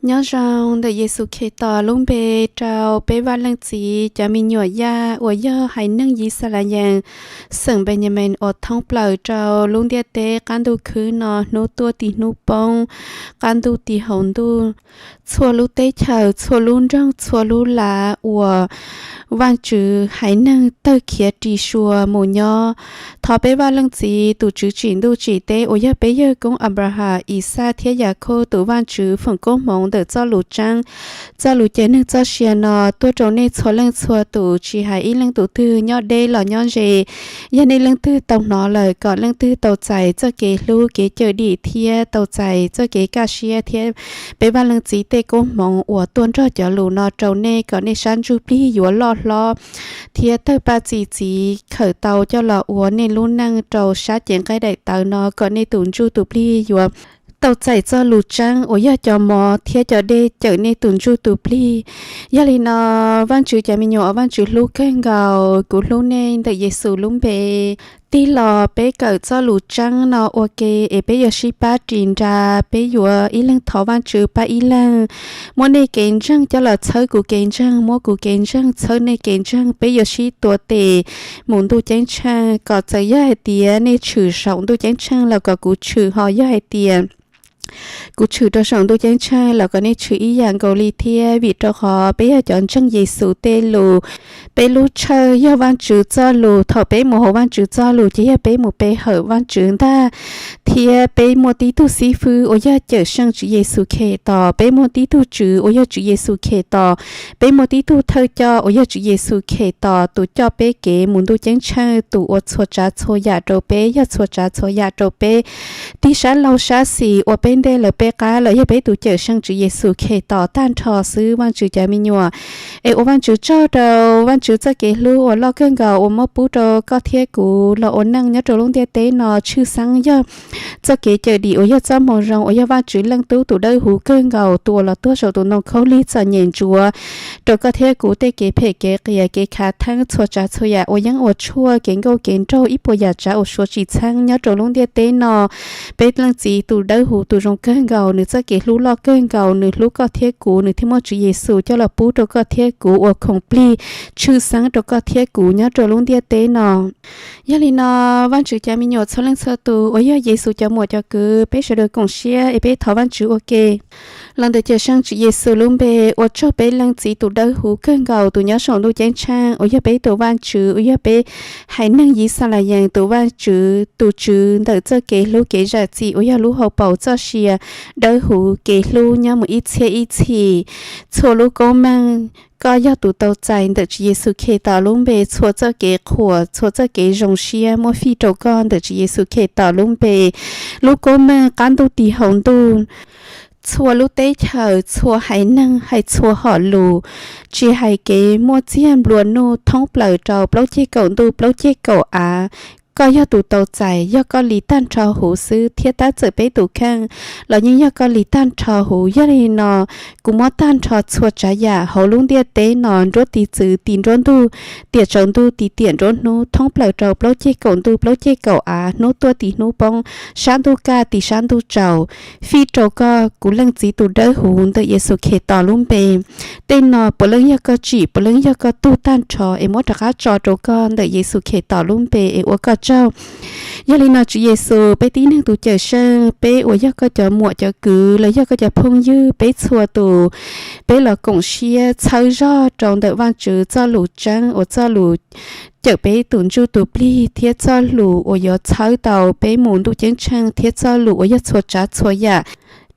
Nyob zoo ntawm Yexus Khetos lub npe rau peb vaj leej txiv cov me nyuam Yaj uas yog haiv neeg Yixalayees xeem Npenyamens uas thoob plaws rau lub ntiaj teb qab ntuj khwb no, hnub tuaj tim hnub poob, qab ntuj tim hauv ntuj. Txhua lub teb chaws, txhua lub nroog, txhua lub lav uas Vaajtswv haiv neeg tawg khiav ris sua mus nyob. Thov peb vaj leej txiv tus Tswv tsim ntuj tsim teb uas yog peb yawg koob Anplahas, Ixaj thiab Yakhauj tus Vaajtswv foom koob hmoov ntawm txoj lus tseeb, txoj lus cawm neeg txoj sia no tuaj rau nej txhua leej txhua tus, tsis hais ib leej tus twg nyob deb los nyob ze. Yog nej leej twg tau hnov lawm, kom leej twg tau txais txoj kev hlub kev cawm dim thiab tau txais txoj kev kaj siab thiab peb vaj leej txiv tej koob hmoov uas tuaj nrog cov lus no rau nej, kom nej sab ntsuj plig yuav loj hlob thiab tawg paj txi txiv khawm tau coj los ua nej lub neej rau sab cev nqaij daim tawv no, kom nej tus ntsuj tus plig yuav tau txais txoj lus tseeb uas yog cov mov thiab cov dej cawm nej tus ntsuj tus plig. Yog li no, Vaajtswv cov me nyuam uas Vaajtswv hlub kawg nkaus, kuv hlub nej ntawm Yexus lub npe. Tig los peb kawm txoj lus tseeb no ua ke es peb yuav sib pab ris nra, peb yuav ib leeg thov Vaajtswv pab ib leeg. Muab nej kev ntseeg coj los txhawb kuv kev ntseeg, muab kuv kev ntseeg txhawb nej kev ntseeg, peb yuav sib tuav tes mus ntuj ceeb tsheej. Kom txawm yog hais tias nej tshwm saum ntuj ceeb tsheej los kom kuv tshwm, ho yog hais tias kuv tshwm rau saum ntuj ceeb tsheej los kom nej tshwm ib yam nkaus li thiab, vim rau qhov peb yog cov ntseeg Yexus tej lus. Peb lub tshawj yog Vaajtswv txoj lus, thaum peb mus hauv Vaajtswv txoj lus ces yog peb mus pe hawm Vaajtswv ntag. Thiab peb muaj tib tug xib fwb uas yog Cawmseej Tswv Yexus Khetos, peb muaj tib tug Tswv uas yog Tswv Yexus Khetos, peb muaj tib tug thawj coj uas yog Tswv Yexus Khetos, tus coj peb kev mus ntuj ceeb tsheej, tus ua txhua tsav txhua yam rau peb, yog txhua tsav txhua yam rau peb. Tig sab laug sab xis ua peb ntej lawv peb qab los yog peb tus Cawmseej Tswv Yexus Khetos tag nrho xwb, Vaajtswv cov me nyuam. Es ua Vaajtswv tsaug rau Vaajtswv txoj kev hlub uas loj kawg nkaus uas muab pub rau koj thiab kuv los ua neej nyob rau lub ntiaj teb no. Tshwj xeeb yog txoj kev cawm dim uas yog txoj moo zoo uas yog Vaajtswv Leej Tub tus dawb huv kawg nkaus, tus uas los tuag saum tus ntoo khaub lig txom nyem ntsuav rau koj thiab kuv tej kev phem kev qias kev khav theeb, txhua tsav txhua yam uas yeeb uas tshuaj, kev nkauj kev nraug, ib puas yam tsav uas suav tsis txheeb nyob rau lub ntiaj teb no. Peb leej txiv tus dawb huv tus zoo kawg nkaus, nws txoj kev hlub loj kawg nkaus, nws hlub koj thiab kuv, nws thiaj muab Tswv Yexus coj los pub rau koj thiab kuv ua khoom plig tshwj xeeb rau koj thiab kuv nyob rau lub ntiaj teb no. Yog li no, Vaajtswv cov me nyuam txhua leej txhua tus uas yog Yexus cov muam cov kwv, peb sawv daws koom siab es peb thov Vaajtswv ua ke. Los ntawm Cawmseej Tswv Yexus lub npe, ua tsaug peb leej txiv tus dawb huv kawg nkaus, tus nyob saum ntuj ceeb tsheej, uas yog peb tus Vaajtswv, uas yog peb haiv neeg Yixalayees tus Vaajtswv, tus Tswv ntawm txoj kev hlub kev zam txim, uas yog lub hauv paus txoj sia dawb huv, kev hlub nyob mus ib txhiab ib txhis. Txhua lub koob meej koj yog tus tau txais ntawm Tswv Yexus Khetos lub npe, txhua txoj kev qhuas, txhua txoj kev zoo siab muab fij rau koj ntawm Tswv Yexus Khetos lub npe. Lub koob meej qab ntuj tis hauv ntuj, txhua lub teb chaws, txhua haiv neeg, hais txhua hom lus, tsis hais kev muaj txiag nplua nuj, thoob plaws rau plaub ceg kaum ntuj plaub ceg kaum av, koj yog tus tau txais, yog koj li tag nrho huv xwb, thiab tab txawm peb tus kheej los yeej yog koj li tag nrho huv. Yog li no, kuv muab tag nrho txhua tsav yam hauv lub ntiaj teb no, nruab tis txwv tis nruab ntug, tiam tsaus ntuj tis tiam nruab hnub, thoob plaws rau plaub ceg kaum ntuj plaub ceg kaum av, hnub tuaj tis hnub poob, sab ntuj kaj tis sab ntuj tsaus, fij rau koj, kuv leej txiv tus dawb huv, ntawm Yexus Khetos lub npe. Tej no puav leej yog koj tsim, puav leej yog koj tug tag nrho, es muab rov qab tso rau koj ntawm Yexus Khetos lub npe es ua koj tsaug. Yog li no Tswv Yexus, peb tib neeg tus Cawmseej, peb uas yog koj cov muam cov kwv los yog koj cov phooj ywg, peb txhua tus, peb los koom siab txhawb zog rau ntawm Vaajtswv txoj lus tseeb uas txoj lus cawm peb tus ntsuj tus plig thiab txoj lus uas yuav txhawb tau peb mus ntuj ceeb tsheej thiab txoj lus uas yog txhua tsav txhua yam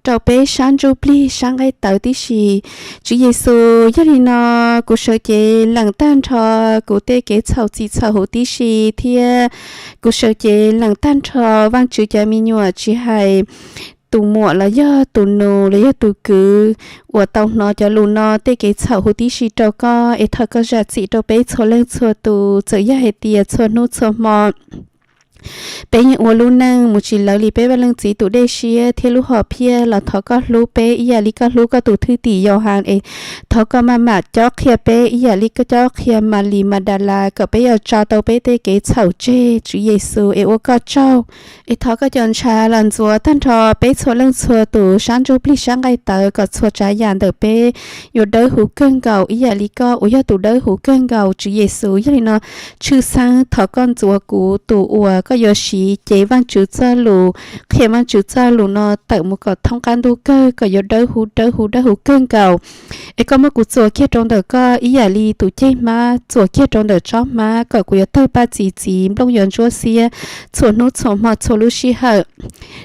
rau peb sab ntsuj plig sab nqaij tawv tib si. Tswv Yexus, yog li no kuv sawv cev lees tag nrho kuv tej kev txhaum txim txhaum huv tib si, thiab kuv sawv cev lees tag nrho Vaajtswv cov me nyuam, tsis hais tus muam los yog tus nus los yog tus kwv uas tau hnov cov lus no tej kev txhaum huv tib si rau koj, es thov koj zam txim rau peb txhua leej txhua tus, txawm yog hais tias txhua hnub txhua hmo Peb yeej ua lub neej mus tsis lawv li peb Vaj Leej Txiv tus dej siab thiab lub hom phiaj los thov koj hlub peb ib yam li koj hlub koj tus thwj tim Yauhas es thov koj maj mam cob qhia peb ib yam li koj cob qhia Malis Madalas kom peb yuav tso tau peb tej kev txhaum tseg Tswv Yexus es ua koj tsaug. Es thov koj cov ntshav los ntxuav tag nrho peb txhua leej txhua tus sab ntsuj plig sab nqaij tawv kom txhua tsav yam ntawm peb yuav dawb huv kawg nkaus ib yam li koj uas yog tus dawb huv kawg nkaus Tswv Yexus. Yog li no tshwj xeeb thov koj ntxuav kuv tus uas koj yuav siv cev Vaj Tswv txoj lus, qhia Vaj Tswv txoj lus no tawm mus kom thoob qab ntuj kawg kom yuav dawb huv dawb huv dawb huv kawg nkaus. Es koj muab kuv txuas kiag rau ntawm koj ib yam li tus ceg hmab txuas kiag rau ntawm tsob hmab kom kuv yuav tawg paj txi txiv nplooj yuav ntsuab xiab txhua hnub txhua hmo txhua lub sij hawm.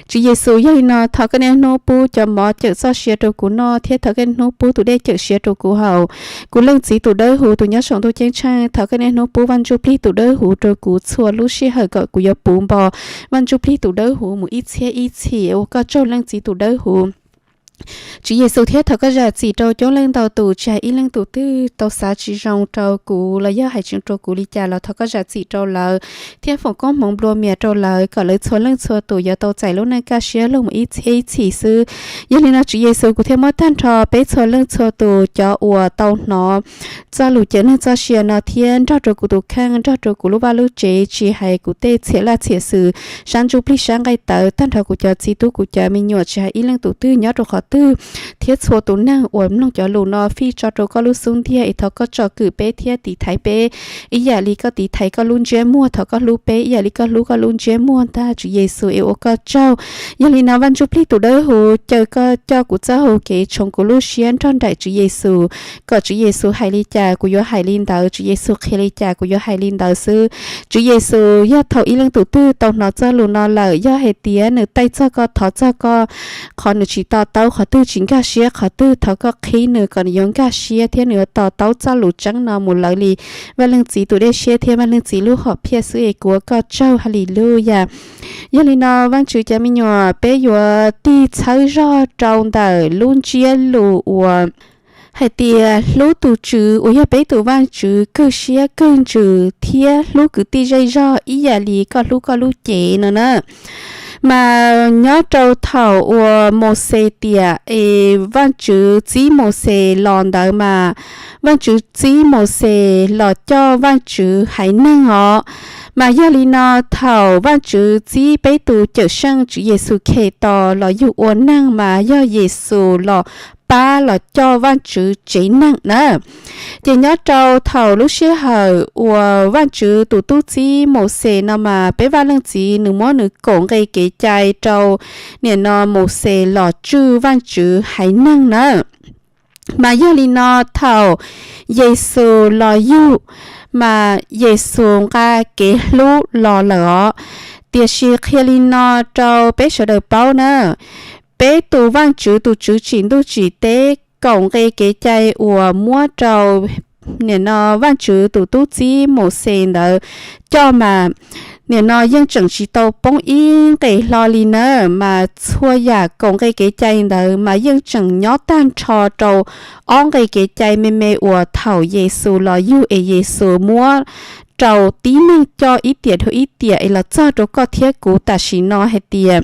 Tswv Yexus, yog li no thov koj niaj hnub pub cov mov cawm txoj sia rau kuv noj thiab thov koj niaj hnub pub tus dej cawm siav rau kuv haus. Kuv Leej Txiv tus dawb huv tus nyob saum ntuj ceeb tsheej, thov koj niaj hnub pub Vaj Ntsujplig tus dawb huv rau kuv txhua lub sij hawm kom kuv yuav puv npo Vaj Ntsujplig tus dawb huv mus ib txhiab ib txhis ua koj tsaug Leej Txiv tus dawb huv. Tswv Yexus thiab thov koj zam txim rau coob leej ntau tus tsis hais ib leej tus twg tau xav tsis zoo rau kuv los yog hais tsis zoo rau kuv li cas los thov koj zam txim rau lawv thiab foom koob hmoov nplua mias rau lawv kom lawv txhua leej txhua tus yuav tau txais lub neej kaj siab lug mus ib txhiab ib txhis xwb. Yog li no Tswv Yexus kuv thiaj muab tag nrho peb txhua leej txhua tus cov uas tau hnov txoj lus cawm neeg txoj sia no thiab nrog rau kuv tus kheej nrog rau kuv lub vaj lub tsev tsis hais kuv tej txhiam laj txhiam xwm sab ntsuj plig sab nqaij tawv tag nrho kuv cov txiv tub kuv cov me nyuam tsis hais ib leej tus twg nyob rau qhov twg thiab txhua tus neeg uas mloog cov lus no fij tso rau koj lub xub ntiag es thov koj tsom kwm peb thiab tiv thaiv peb ib yam li koj tiv thaiv koj lub ntsiab muag. Thov koj hlub peb ib yam li koj hlub koj lub ntsiab muag ntag Tswv Yexus es ua koj tsaug. Yog li no Vaj Ntsujplig tus dawb huv caw koj coj kuv txoj hau kev tshoov kuv lub siab nrog nraim Tswv Yexus, kom Tswv Yexus hais li cas kuv yuav hais li ntawd, Tswv Yexus qhia li cas kuv yuav hais li ntawd xwb. Tswv Yexus, yog thaum ib leej tus twg tau hnov txoj lus no lawm yog hais tias nws taij txog koj thov txog koj qhov nws tsis to taub qhov twg tsis nkag siab qhov twg thov koj qhib nws kom nws yuav nkag siab thiab nws yuav to taub txoj lus tseeb no mus lawv li Vaj Leej Txiv tus dej siab thiab Vaj Leej Txiv lub hom phiaj xwb es kuv ua koj tsaug. Haliluyas. Yog li no Vaj Tswv cov me nyuam peb yuav tig txhawb zog rau ntawm lub ntsiab lus uas hais tias hlub tus Tswv uas yog peb tus Vaj Tswv kawg siab kawg ntsws thiab hlub kwv tij zej zog ib yam li koj hlub koj lub cev no na. Mas nyob rau thaum uas Mauxes tiam es Vaj Tswv txib Mauxes los ntawd mas Vaj Tswv txib Mauxes los coj Vaj Tswv haiv neeg os. Mas yog li no thaum Vaj Tswv txib peb tus Cawm Seej Tswv Yexus Khetos los yug ua neeg mas yog Yexus los pab los coj Vaj Tswv tsev neeg na. Ces nyob rau thaum lub sij hawm uas Vaj Tswv tus tub txib Mauxes no mas peb Vaj Leej Txiv nws muab nws kaum nqe kev cai rau nim no Mauxes los tswj Vaj Tswv haiv neeg na. Mas yog li no thaum Yexus los yug mas Yexus nqa kev hlub los lawm os. Tiam sis qhia li no rau peb sawv daws paub na, peb tus Vaj Tswv tus Tswv tsim ntuj tsim teb kaum nqe kev cai uas muab rau nim no Vaj Tswv tus tub txib Mauxes ntawd coj mas nim no yeej tseem tsis tau poob ib nqes hlo li na. Mas txhua yam kaum nqe kev cai ntawd mas yeej tseem nyob tag nrho rau ob nqe kev cai me me uas thaum Yexus los yug es Yexus muab rau tib neeg coj ib tiam dhau ib tiam es los txog rau koj thiab kuv tam sim no hais tias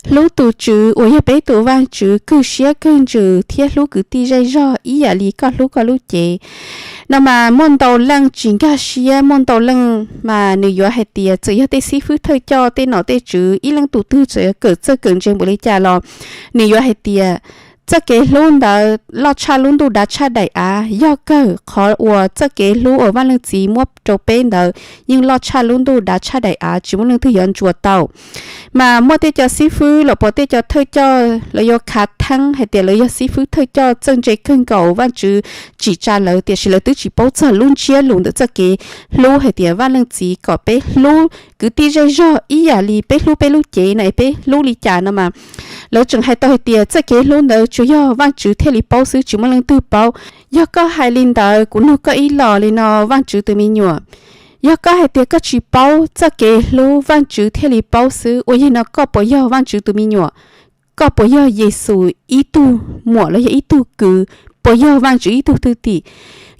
hlub tus Tswv uas yog peb tus Vaj Tswv kawg siab kawg ntsws thiab hlub kwv tij zej zog ib yam li koj hlub koj lub cev. No mas muaj ntau leej tsis nkag siab, muaj ntau leej mas nws yuav hais tias txawm yog tej xib fwb thawj coj tej nom tej tswv ib leej tus twg txawm yuav kawm txawj kawm ntse npaum li cas los nws yuav hais tias txoj kev hlub ntawd loj tshaj lub ntuj dav tshaj daim av. Yog kawg, qhov uas txoj kev hlub uas Vaj Leej Txiv muab rau peb ntawd yeej loj tshaj lub ntuj dav tshaj daim av, tsis muaj leej twg yuav ntsuas tau. Mas muaj tej cov xib fwb los puas tej cov thawj coj lawv yuav khav theeb hais tias lawv yog xib fwb thawj coj txawj ntse kawg nkaus, Vaj Tswv tsim tsa lawv, tiam sis lawv twb tsis paub txog lub ntsiab lus ntawm txoj kev hlub hais tias Vaj Leej Txiv kom peb hlub kwv tij zej zog ib yam li peb hlub peb lub cev no es peb hlub li cas no mas lawv tseem hais tau hais tias txoj kev hlub ntawd tsuas yog Vaj Tswv thiaj li paub xwb, tsis muaj leej twg paub. Yog koj hais li ntawd, kuv nug koj ib los li no, Vaj Tswv tus me nyuam, yog koj hais tias koj tsis paub txoj kev hlub Vaj Tswv thiaj li paub xwb, ua li no koj puas yog Vaj Tswv tus me nyuam? Koj puas yog Yexus ib tug muam los yog ib tug kwv? puas yog Vaajtswv ib tug thwj tim?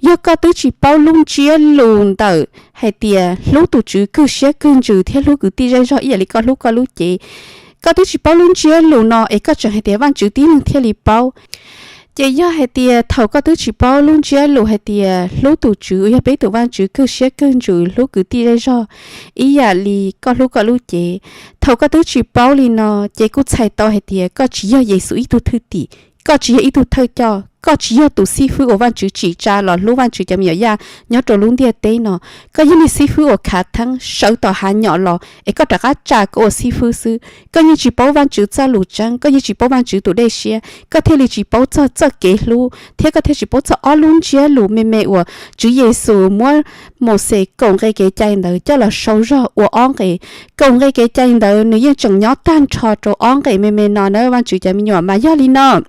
Yog koj twb tsis paub lub ntsiab lus ntawm hais tias hlub tus Tswv kawg siab kawg ntsws thiab hlub kwv tij zej zog ib yam li koj hlub koj lub cev, koj twb tsis paub lub ntsiab lus no es koj tseem hais tias Vaajtswv tib leeg thiaj li paub. Ces yog hais tias thaum koj twb tsis paub lub ntsiab lus hais tias hlub tus Tswv uas yog peb tus Vaajtswv kawg siab kawg ntsws, hlub kwv tij zej zog ib yam li koj hlub koj lub cev, thaum koj twb tsis paub li no, ces kuj txhais tau hais tias koj tsis yog Yexus ib tug thwj tim, koj tsis yog ib tug thawj coj, koj tsis yog tus xib fwb uas Vaajtswv tsim tsa los hlub Vaajtswv cov me nyuam yaj nyob rau lub ntiaj teb no. Koj yog niag xib fwb uas khav theeb sawv tom hav nyom los es koj rov qab tsa koj ua xib fwb xwb. Koj yeej tsis paub Vaajtswv txoj lus tseeb, koj yeej tsis paub Vaajtswv tus dej siab, koj thiaj li tsis paub txog txoj kev hlub, thiab koj thiaj tsis paub txog ob lub ntsiab lus me me uas Tswv Yexus muab Mauxes kaum nqe kev cai ntawd coj los sau zog ua ob nqe. Kaum nqe kev cai ntawd nws yeej tseem nyob tag nrho rau ob nqe me me no na Vaajtswv cov me nyuam. Mas yog li no,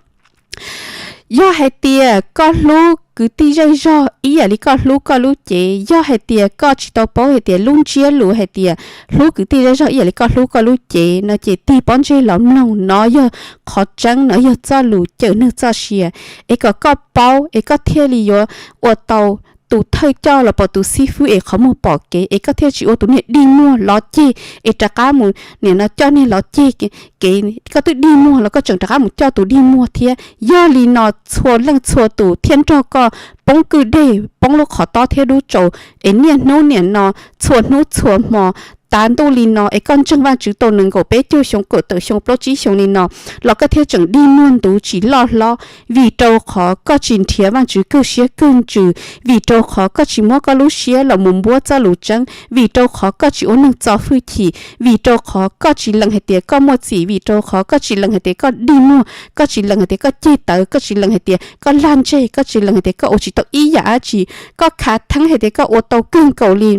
yog hais tias koj hlub kwv tij zej zog ib yam li koj hlub koj lub cev, yog hais tias koj tsis tau paub hais tias lub ntsiab lus hais tias hlub kwv tij zej zog ib yam li koj hlub koj lub cev no ces tig pob ntseg los mloog, no yog qhov tseeb, no yog txoj lus cawm neeg txoj sia, es kom koj paub es koj thiaj li yuav ua tau tus thawj coj los pom tus xib fwb es qhov muag pom kev, es koj thiaj tsis ua tus niag dig muag los ceg es rov qab mus nim no coj niag los ceg kev. Koj twb dig muag los koj tseem rov qab mus coj tus dig muag thiab. Yog li no txhua leej txhua tus thiaj nrog koj poob kwj deg, poob lub qhov tob thiab dub tsaus, es niaj hnub nim no txhua hnub txhua hmo tav ntuj li no es koj ntseeg Vaajtswv tau nees nkaum peb caug xyoo, kaum tawm xyoo, plaub tsib xyoo li no los koj thiaj tseem dig muag ntuv tsis loj hlob, vim rau qhov koj tsis nrhiav Vaajtswv kawg siab kawg ntsws, vim rau qhov koj tsis muab koj lub siab los mus npuab txoj lus tseeb, vim rau qhov koj tsis ua neeg txo hwj chim, vim rau qhov koj tsis lees hais tias koj muaj txim, vim rau qhov koj tsis lees hais tias koj dig muag, koj tsis lees hais tias koj ceg tawv, koj tsis lees hais tias koj lag ntseg, koj tsis lees hais tias koj ua tsis tau ib yam dab tsi, koj khav theeb hais tias koj ua tau kawg nkaus li.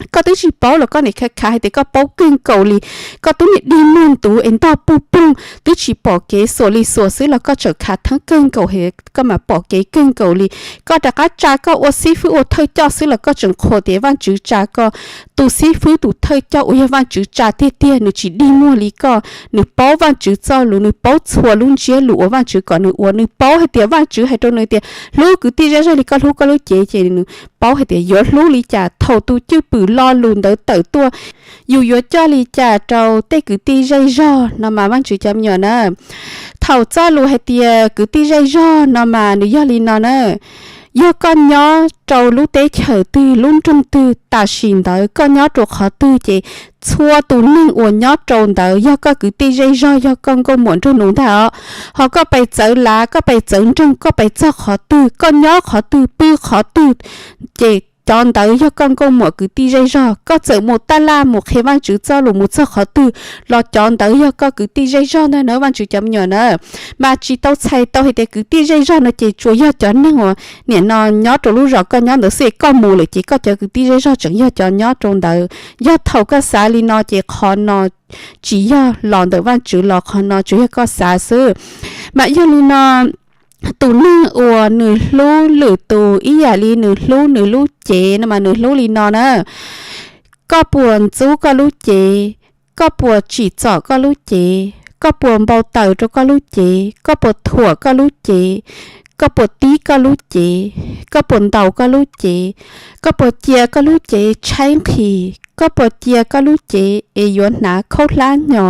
Koj twb tsis paub los koj nim khav khav hais tias koj paub kawg nkaus li. Koj twb nim dig muag ntuv es ntog puj poog twb tsis pom kev, xuas li xuas xwb los koj tseem khav theeb kawg nkaus, koj mas pom kev kawg nkaus li. Koj rov qab tsa koj ua xib fwb ua thawj coj xwb los koj tseem qhuas tias Vaajtswv tsa koj. Tus xib fwb tus thawj coj uas yog Vaajtswv tsa tiag tiag nws tsis dig muag li koj, nws paub Vaajtswv txoj lus, nws paub txhua lub ntsiab lus uas Vaajtswv kom nws ua, nws paub hais tias Vaajtswv hais rau nws tias hlub kwv tij zej zog li koj hlub koj lub cev, ces nws paub hais tias yuav hlub li cas thaum tus cwj pwm lo lus ntawd tawm tuaj, yus yuav coj li cas rau tej kwv tij zej zog no mas Vaajtswv cov me nyuam na. Thaum txoj lus hais tias kwv tij zej zog no mas nws yog li no na. Yog koj nyob rau lub teb chaws twg lub nroog twg tam sim ntawd koj nyob rau qhov twg ces txhua tus neeg uas nyob rau ntawd yog koj kwv tij zej zog, yog koj nkauj muam nraug nus ntag os. Ho koj pais txawv lav, koj pais txawv nroog, koj pais txog qhov twg, koj nyob qhov twg pw qhov twg ces cov ntawd yog koj nkauj muam kwv tij zej zog. Koj txawm mus taj laj mus qhia Vaajtswv txoj lus mus txog qhov twg los cov ntawd yog koj kwv tij zej zog ntag na Vaajtswv cov me nyuam na. Mas tsis tau txhais tau hais tias kwv tij zej zog no ces tsuas yog cov neeg uas nim no nyob rau lub zos koj nyob ntawd xwb, koj mus lawm ces koj cov kwv tij zej zog tseem yog cov nyob rau ntawd. Yog thaum koj xav li no ces qhov no tsis yog los ntawm Vaajtswv los, qhov no tsuas yog koj xav xwb. Mas yog li no, tus neeg uas nws hlub lwm tus ib yam li nws hlub nws lub cev no mas nws hlub li no na. Koj puas ntxub koj lub cev? Koj puas tsim txom koj lub cev? Koj puas npau taws rau koj lub cev? Koj puas thuam koj lub cev? Koj puas tib koj lub cev? Koj puas ntaus koj lub cev? Koj puas cia koj lub cev tshaib nqhis? Koj puas cia koj lub cev es yuav hnav khaub hlab nyo?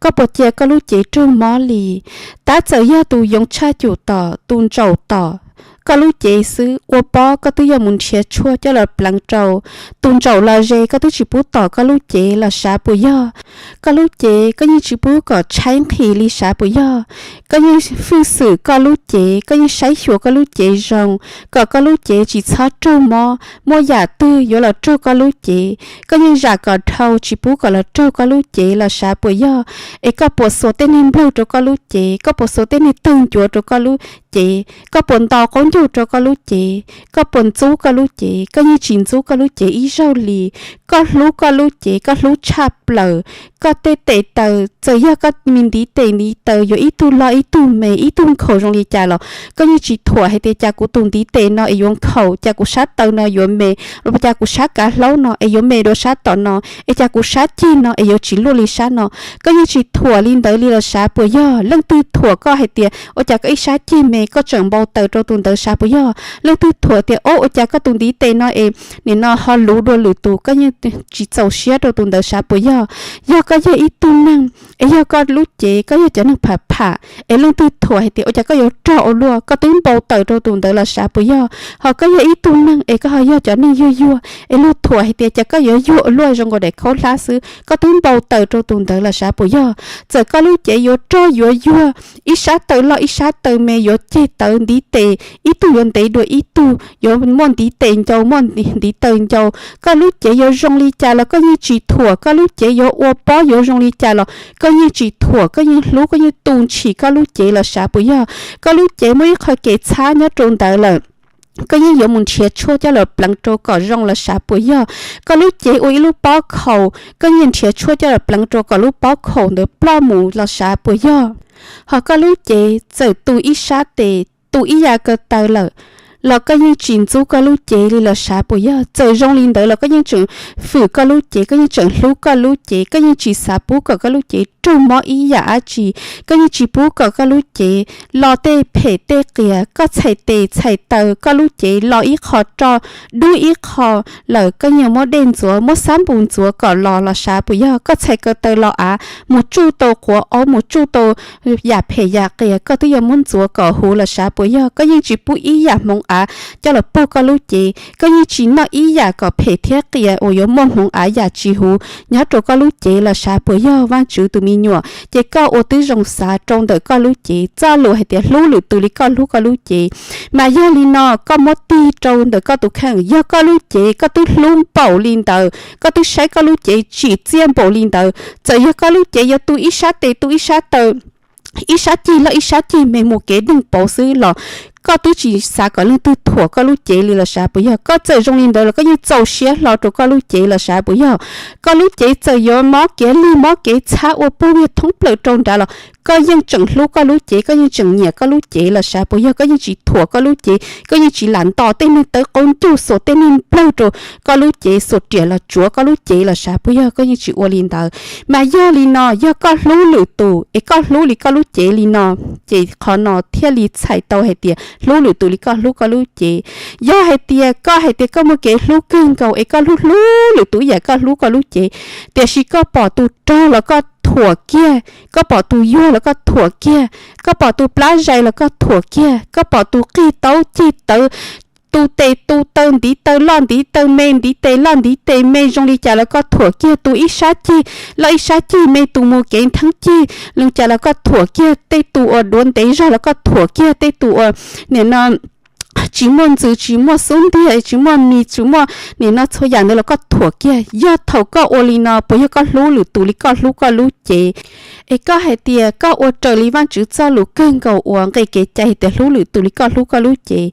Koj puas cia koj lub cev raug mob li? Tab txawm yog tus yoov tshaj cum tom, tus ntsaum tom koj lub cev xwb, ua pob koj twb yuav mus nrhiav tshuaj coj los pleev rau. Tus ntsaum los ze, koj twb tsis pub tom koj lub cev los sav puas yog? Koj lub cev koj yeej tsis pub kom tshaib nqhis li sav puas yog? Koj yeej hwj xwm koj lub cev, koj yeej saib xyuas koj lub cev zoo, kom koj lub cev tsis txhob raug mob, muaj yam twg yuav los raug koj lub cev, koj yeej zam kom dhau tsis pub kom los raug koj lub cev los sav puas yog? Es koj puas xuas tej niag nplawg rau koj lub cev? Koj puas xuas tej niag tawg ncuav rau koj lub cev? Koj puas ntaus qaub ncaug rau koj lub cev? Koj puas ntxub koj lub cev? Koj yeej tsis ntxub koj lub cev ib zaug li. Koj hlub koj lub cev, koj hlub tshaj plaws. koj tej tes taw, txawm yog koj me ntiv tes ntiv taw yuav ib tug loj ib tug me, ib tug nkhaus zoo li cas los koj yeej tsis thuam hais tias cas kuv tus ntiv tes no es yuav nkhaus, cas kuv sab taw no yuav me, los cas kuv sab kav hlaub no es yuav me dua sab tom no, es cas kuv sab ceg no es yuav tsis luaj li sab no. Koj yeej tsis thuam li ntawd li los sav puas yog? Leej twg thuam koj hais tias ua cas koj ib sab ceg me, koj tseem npau taws rau tus ntawd sav puas yog? Leej twg thuam tias o ua cas koj tus ntiv tes no es nim no ho luv dua lwm tus, koj yeej tsis txaus siab rau tus ntawd sav puas yog? Yog koj yog ib tug neeg es yog koj lub cev koj yog cov neeg pham pham, es leej twg thuam hais tias ua cas koj yuav rog ua luaj, koj twb npau taws rau tus ntawd los sav puas yog? Ho koj yog ib tug neeg es koj ho yog cov neeg yuag yuag, es luag thuam hais tias cas koj yuav yuag ua luaj zoo nkaus daim khaub hlab xwb, koj twb npau taws rau tus ntawd los sav puas yog? Txawm koj lub cev yuav rog yuav yuag, ib sab taw loj ib sab taw me, yuav ceg tawv ntiv tes, ib tug yuav ntev dua ib tug, yuav muaj ntiv tes ncau muaj ntiv taw ncau, koj lub cev yuav zoo li cas los koj yeej tsis thuam, koj lub cev yuav ua pob yuav zoo li cas los koj yeej tsis thuam, koj yeej hlub, koj yeej tu ntshis koj lub cev los sav puas yog? Koj lub cev muaj ib qho kev txhab nyob rau ntawd lawm, koj yeej yuav mus nrhiav tshuaj coj los pleev rau kom zoo los sav puas yog? Koj lub cev ua ib lub pob khaus, koj yeej nrhiav tshuaj coj los pleev rau kom lub pob khaus ntawd ploj mus los sav puas yog? Ho koj lub cev txawm tu ib sab tes, tu ib yam ko taw lawm los koj yeej tsis ntxub koj lub cev li los sav puas yog? Txawm zoo li ntawd los koj yeej tseem fwm koj lub cev, koj yeej tseem hlub koj lub cev, koj yeej tsis xav pub kom koj lub cev raug mob ib yam dab tsi, koj yeej tsis pub kom koj lub cev lo tej phem tej qias, koj txhais tes txhais taw koj lub cev lo ib qho roj, dub ib qho lawm koj yeej muab dej ntxuav, muab xab npus ntxuav kom los los sav puas yog? Koj txhais ko taw los av, mus tsuj tau quav aub, mus tsuj tau yam phem yam qias, koj twb yuav muab ntxuav kom huv los sav puas yog? Koj yeej tsis pub ib yam hmoov av coj los pog koj lub cev, koj yeej tsis noj ib yam kom phem thiab qias uas yuav muaj hmoov av yam tsis huv nyob rau koj lub cev los sav puas yog? Vaajtswv tus me nyuam, ces koj ua tib zoo xav rau ntawm koj lub cev, txoj lus hais tias hlub lwm tus li koj hlub koj lub cev. Mas yog li no koj muab tig rau ntawm koj tus kheej, yog koj lub cev koj twb hlub npaum li ntawd, koj twb saib koj lub cev tsim txiaj npaum li ntawd, txawm yog koj lub cev yuav tu ib sab tes tu ib sab taw, ib sab ceg loj ib sab ceg me mus kev neeg pauv xwb los koj twb tsis xav kom leej twg thuam koj lub cev li los sav puas yog? Koj txawm zoo li ntawd los koj yeej txaus siab hlo rau koj lub cev los sav puas yog? Koj lub cev txawm yuav mob kev lig mob kev txhab ua puag viag thoob plaws rau nrad los koj yeej tseem hlub koj lub cev, koj yeej tseem nyiam koj lub cev los sav puas yog? Koj yeej tsis thuam koj lub cev, koj yeej tsis lam nto tej neeg tawv qaub ncaug xuas tej neeg nplawg rau koj lub cev, xuas riam los tsuav koj lub cev los sav puas yog? Koj yeej tsis ua li ntawd. Mas yog li no yog koj hlub lwm tus es koj hlub li koj lub cev li no, ces qhov no thiaj li txhais tau hais tias hlub lwm tus li koj hlub koj lub cev. Yog hais tias koj hais tias koj muaj kev hlub kawg nkaus es koj hlub hlub lwm tus ib yam koj hlub koj lub cev, tiam sis koj pom tus rog los koj thuam kiag, koj pom tus yuag los koj thuam kiag, koj pom tus plab zais los koj thuam kiag, koj pom tus qig taub ceg tawv, tu tes tu taw ntiv taw loj ntiv taw me, ntiv tes loj ntiv tes me zoo li cas los koj thuam kiag, tus ib sab ceg loj ib sab ceg me, tus mus kev ntheeb ceg li cas los koj thuam kiag, tej tus uas duav ntev zog los koj thuam kiag, tej tus uas nim no tsis muaj ntxws tsis muaj xub ntiag tsis muaj mis tsis muaj nim no txhua yam ntawd los koj thuam kiag. Yog thaum koj ua li no puas yog koj hlub lwm tus li koj hlub koj lub cev? Es koj hais tias koj ua raws li Vaajtswv txoj lus kawg nkaus uas nqe kev cai hais tias hlub lwm tus li koj hlub koj lub cev,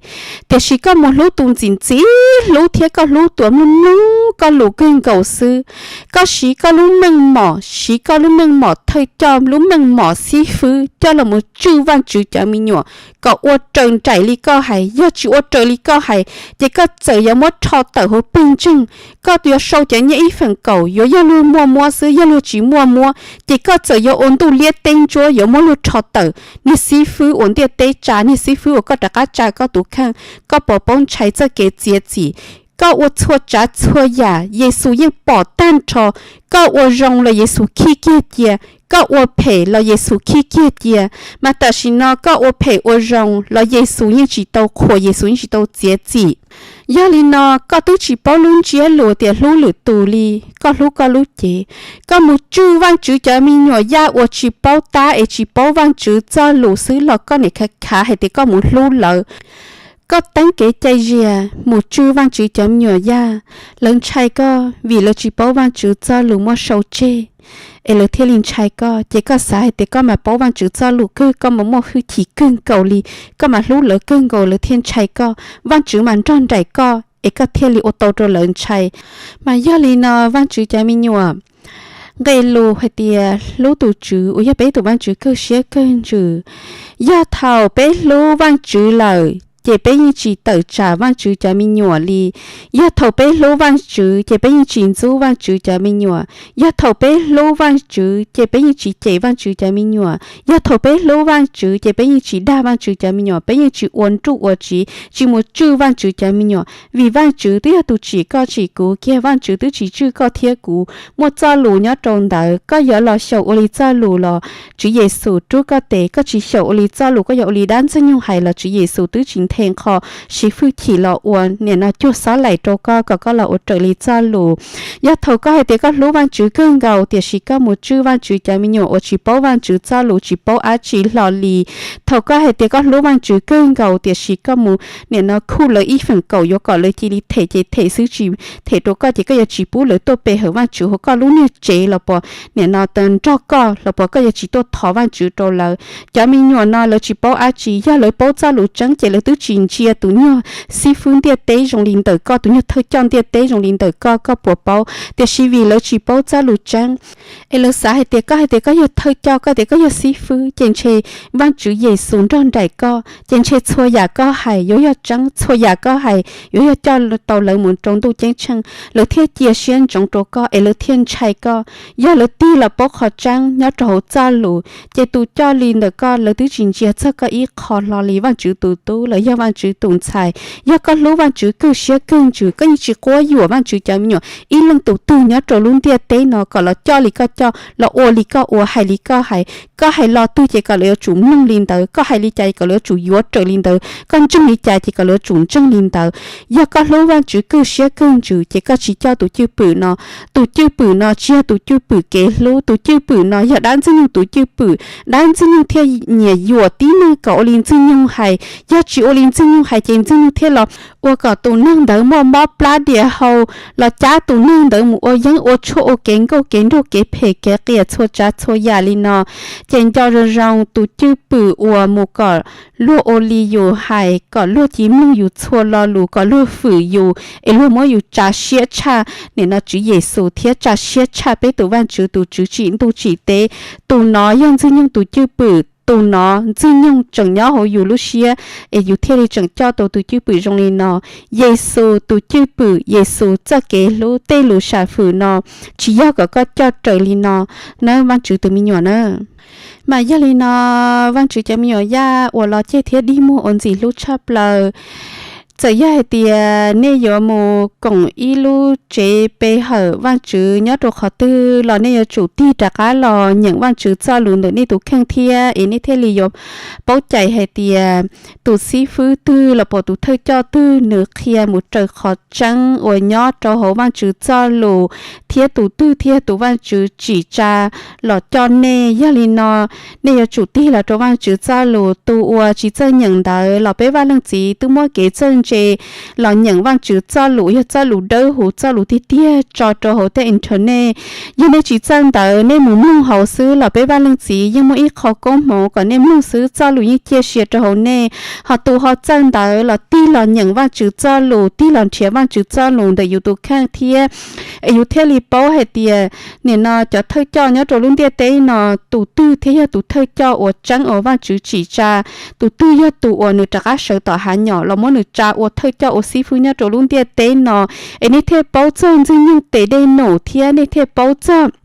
tiam sis koj mus hlub tus ntxim ntxim hlub thiab koj hlub tus mloog mloog koj lus kawg nkaus xwb. Koj siv koj lub meej mom, siv koj lub meej mom thawj coj lub meej mom xib fwb coj los mus tswj Vaajtswv cov me nyuam kom ua raws nraim li koj hais. Yog tsis ua raws li koj hais, ces koj txawm yuav muab rho tawm hauv pawg ntseeg, koj yuav sau cov nyiaj ib feem kaum, yuav yog luag muaj muab xwb, yog luag tsis muaj muab, ces koj txawm yuav ua ntuj liab teb ntsuab yuav muab luag rho tawm. Niag xib fwb uas ntiaj teb tsa, niag xib fwb uas koj rov qab tsa koj tus kheej, koj puas paub ntshai txoj kev txiav txim? Koj ua txhua tsav txhua yam Yexus yeej pom tag nrho. Koj ua zoo los Yexus khib kiag cia, koj ua phem los Yexus khib kiag cia. Mas tam sim no koj ua phem ua zoo los Yexus yeej tsis tau qhuas, Yexus yeej tsis tau txiav txim. Yog li no koj twb tsis paub lub ntsiab lus tias hlub lwm tus li koj hlub koj lub cev. Koj mus tswj Vaajtswv cov me nyuam yaj uas tsis paub tab es tsis paub Vaajtswv txoj lus xwb los koj niam khav khav hais tias koj mus hlub lawv. Koj teeb kev cai ziag mus tswj Vaajtswv cov me nyuam yaj, lawv ntshai koj vim lawv tsis paub Vaajtswv txoj lus muab sau tseg, es lawv thiaj li ntshai koj. Ces koj xav hais tias koj mas paub Vaajtswv txoj lus kawg, koj mas muaj hwj chim kawg nkaus li, koj mas hlub lawv kawg nkaus lawv thiaj ntshai koj, Vaajtswv mas nrog nraim koj es koj thiaj li ua tau rau lawv ntshai. Mas yog li no Vaajtswv cov me nyuam, nqe lus hais tias hlub tus Tswv uas yog peb tus Vajtswv kawg siab kawg ntsws. Yog thaum peb hlub Vajtswv lawm ces peb yeej tsis tawm tsam Vajtswv cov me nyuam li. Yog thaum peb hlub Vajtswv ces peb yeej tsis ntxub Vajtswv cov me nyuam. Yog thaum peb hlub Vajtswv ces peb yeej tsis cem Vajtswv cov me nyuam. Yog thaum peb hlub Vajtswv ces peb yeej tsis dag Vajtswv cov me nyuam, peb yeej tsis ua nruj ua tsiv, tsis mus tswj Vajtswv cov me nyuam. Vim Vajtswv twb yog tus tsim koj tsim kuv kiag, Vajtswv twb tsis tswj koj thiab kuv. Muaj txoj lus nyob rau ntawd, koj yuav los xyaum ua li txoj lus los Tswv Yexus rub koj tes, koj tsis xyaum ua li txoj lus, koj yuav ua li dab Ntxwg Nyoog hais los Tswv Yexus twb tsis nthe qho siv hwj chim los ua nim no cuag xob laim rau koj kom koj los ua raws li txoj lus. Yog thaum koj hais tias koj hlub Vajtswv kawg nkaus tiam sis koj mus tswj Vajtswv cov me nyuam uas tsis paub Vajtswv txoj lus, tsis paub dab tsi hlo li, thaum koj hais tias koj hlub Vajtswv kawg nkaus tiam sis koj mus nim no khuj lawv ib feem kaum yuav kom lawv cia li them ces them xwb, tsis them rau koj ces koj yuav tsis pub lawv tuaj pe hawm Vajtswv hauv koj lub niag tsev los puas nim no nrog koj los puas koj yuav tsis tuaj thov Vajtswv rau lawv. Cov me nyuam no lawv tsis paub dab tsi, yog lawv paub txoj lus tseeb ces lawv twb tsis ntsia tus nyuag xib fwb ntiaj teb zoo li ntawm koj, tus nyuag thawj coj ntiaj teb zoo li ntawm koj, koj puas paub? Tiam sis vim lawv tsis paub txoj lus tseeb es lawv xav hais tias koj hais tias koj yog thawj coj, koj tias koj yog xib fwb ces ntshe Vajtswv Yexus nrog nraim koj ces ntshe txhua yam koj hais yuav yog tseeb, txhua yam koj hais yuav yog coj tau lawv mus rau ntuj ceeb tsheej, lawv thiaj cia siab ntsoov rau koj es lawv thiaj ntshai koj. Yog lawv tig los paub qhov tseeb nyob rau hauv txoj lus ces tus coj li ntawm koj lawv twb tsis ntsia txog koj ib qho hlo li. Vajtswv tus tub los yog Vajtswv tus ntxhais, yog koj hlub Vajtswv kawg siab kawg ntsws, koj yeej tsis quab yuam Vajtswv cov me nyuam ib leej tus twg nyob rau lub ntiaj teb no kom los coj li koj coj, los ua li koj ua, hais li koj hais. Koj hais lo twg ces kom lawv yuav tsum mloog li ntawd, koj hais li cas kom lawv yuav tsum yuav raws li ntawd, koj ntseeg li cas ces kom lawv yuav tsum ntseeg li ntawd. Yog koj hlub Vajtswv kawg siab kawg ntsws ces koj tsis coj tus cwj pwm no. Tus cwj pwm no tsis yog tus cwj pwm kev hlub, tus cwj pwm no yog dab Ntxwg Nyoog tus cwj pwm. Dab Ntxwg Nyoog thiaj nyiam yuam tib neeg kom ua li Ntxwg Nyoog hais, yog tsis ua li Ntxwg Nyoog hais ces Ntxwg Nyoog thiaj los ua kom tus neeg ntawd muaj mob plab diam hau, los cab tus neeg ntawd mus ua yeeb ua tshuaj, ua kev nkauj kev nraug, kev phem kev qias, txhua tsav txhua yam li no. Ces nco zoo zoo tus cwj pwm uas mus kom luag ua li yus hais, kom luag cia li mloog yus txhua lo lus, kom luag fwm yus es luag muab yus tsa siab tshaj nim no Tswv Yexus thiab tsa siab tshaj peb tus Vajtswv tus Tswv tsim ntuj tsim teb. Tus no yog Ntxwg Nyoog tus cwj pwm, tus no Ntxwg Nyoog tseem nyob hauv yus lub siab es yus thiaj li tseem coj tau tus cwj pwm zoo li no. Yexus tus cwj pwm, Yexus txoj kev hlub, tej lus sam fwm no tsis yog kom koj coj raws li no nawb Vajtswv tus me nyuam na. Mas yog li no, Vajtswv cov me nyuam yaj uas los ceg thiab dig muag uas ntxim hlub tshaj plaws, txawm yog hais tias nej yuav mus koom ib lub tsev pe hawm Vajtswv nyob rau qhov twg los nej yuav tsum tig rov qab los nyeem Vajtswv txoj lus ntawm nej tus kheej thiab es nej thiaj li yuav paub cais hais tias tus xib fwb twg los puas tus thawj coj twg nws qhia mus raws qhov tseeb uas nyob rau hauv Vajtswv txoj lus, thiab tus twg thiaj tus Vajtswv tsim tsa los coj nej. Yog li no, nej yuav tsum tig los rau Vajtswv txoj lus. Tus uas tsis txawj nyeem ntawd los peb vaj leej txiv twb muab kev txawj ntse los nyeem Vajtswv txoj lus, yog txoj lus dawb huv, txoj lus tiag tiag tso rau hauv tej internet. Yog nej tsis txawj ntawd, nej mus mloog hauv xwb los peb vaj leej txiv yeej muaj ib qho koob hmoov kom nej mloog xwb, txoj lus yeej ciaj sia rau hauv nej. Ho tus ho txawj ntawd los tig los nyeem Vajtswv txoj lus, tig los nrhiav Vajtswv txoj lus ntawm yus tus kheej thiab, es yus thiaj li paub hais tias nim no cov thawj coj nyob rau lub ntiaj teb no tus twg thiaj yog tus thawj coj uas tseeb uas Vajtswv tsim tsa, tus twg yog tus uas nws rov qab sawv tom hav nyom los muab nws tsa ua thawj coj ua xib fwb nyob rau lub ntiaj teb no. Es nej thiaj paub txog Ntxwg Nyoog tes dej num thiab nej thiaj paub txog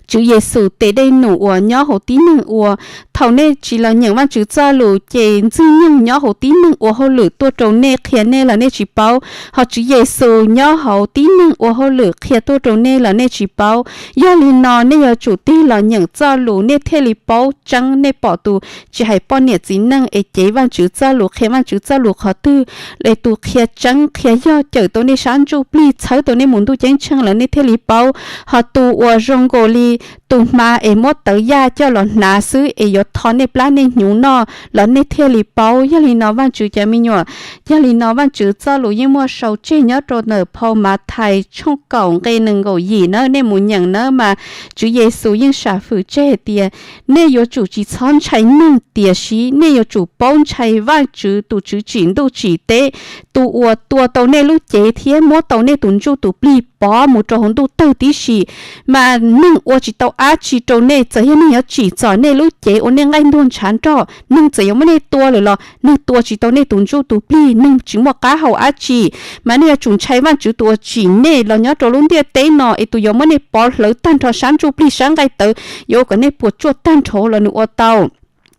Tswv Yexus tes dej num uas nyob hauv tib neeg ua. Thaum nej tsis los nyeem Vajtswv txoj lus ces Ntxwg Nyoog nyob hauv tib neeg ua hauj lwm tuaj rau nej, qhia nej los nej tsis paub, ho Tswv Yexus nyob hauv tib neeg ua hauj lwm qhia tuaj rau nej los nej tsis paub. Yog li no nej yuav tsum tig los nyeem txoj lus nej thiaj li paub tseeb. Nej pom tus, tsis hais poj niam txiv neej es cev Vajtswv txoj lus, qhia Vajtswv txoj lus qhov twg, es tus qhia tseeb qhia yog cawm tau nej sab ntsuj plig txhawb tau nej mus ntuj ceeb tsheej los nej thiaj li paub. Ho tus uas zoo nkaus li tus hma es muab tawv yaj coj los hnav xwb es yuav tho nej plab nej hnyuv noj los nej thiaj li paub. Yog li no Vajtswv cov me nyuam, yog li no Vajtswv txoj lus yeej muaj sau tseg nyob rau ntawm phau Mathais tshooj kaum nqe nees nkaum yim na, nej mus nyeem na mas Tswv Yexus yeej sam fwm tseg hais tias nej yuav tsum tsis txhob ntshai neeg, tiam sis nej yuav tsum paub ntshai Vajtswv tus Tswv tsim ntuj tsim teb, tus uas tua tau nej lub cev thiab muab tau nej tus ntsuj tus plig pov mus rau hauv ntuj tawg tib si. Mas neeg ua tsis tau dab tsi rau nej, txawm yog neeg yuav tsim txom nej lub cev ua nej nqaij ntuag ntshav nrog, neeg txawm yuav muab nej tua lawm los neeg tua tsis tau nej tus ntsuj tus plig, neeg tsis muaj qab hau dab tsi. Mas nej yuav tsum ntshai Vajtswv tus uas tsim nej los nyob rau lub ntiaj teb no es tus yuav muab nej pov hlawv tag nrho sab ntsuj plig sab nqaij tawv, yuav ua kom nej puas tsuaj tag nrho los nws ua tau.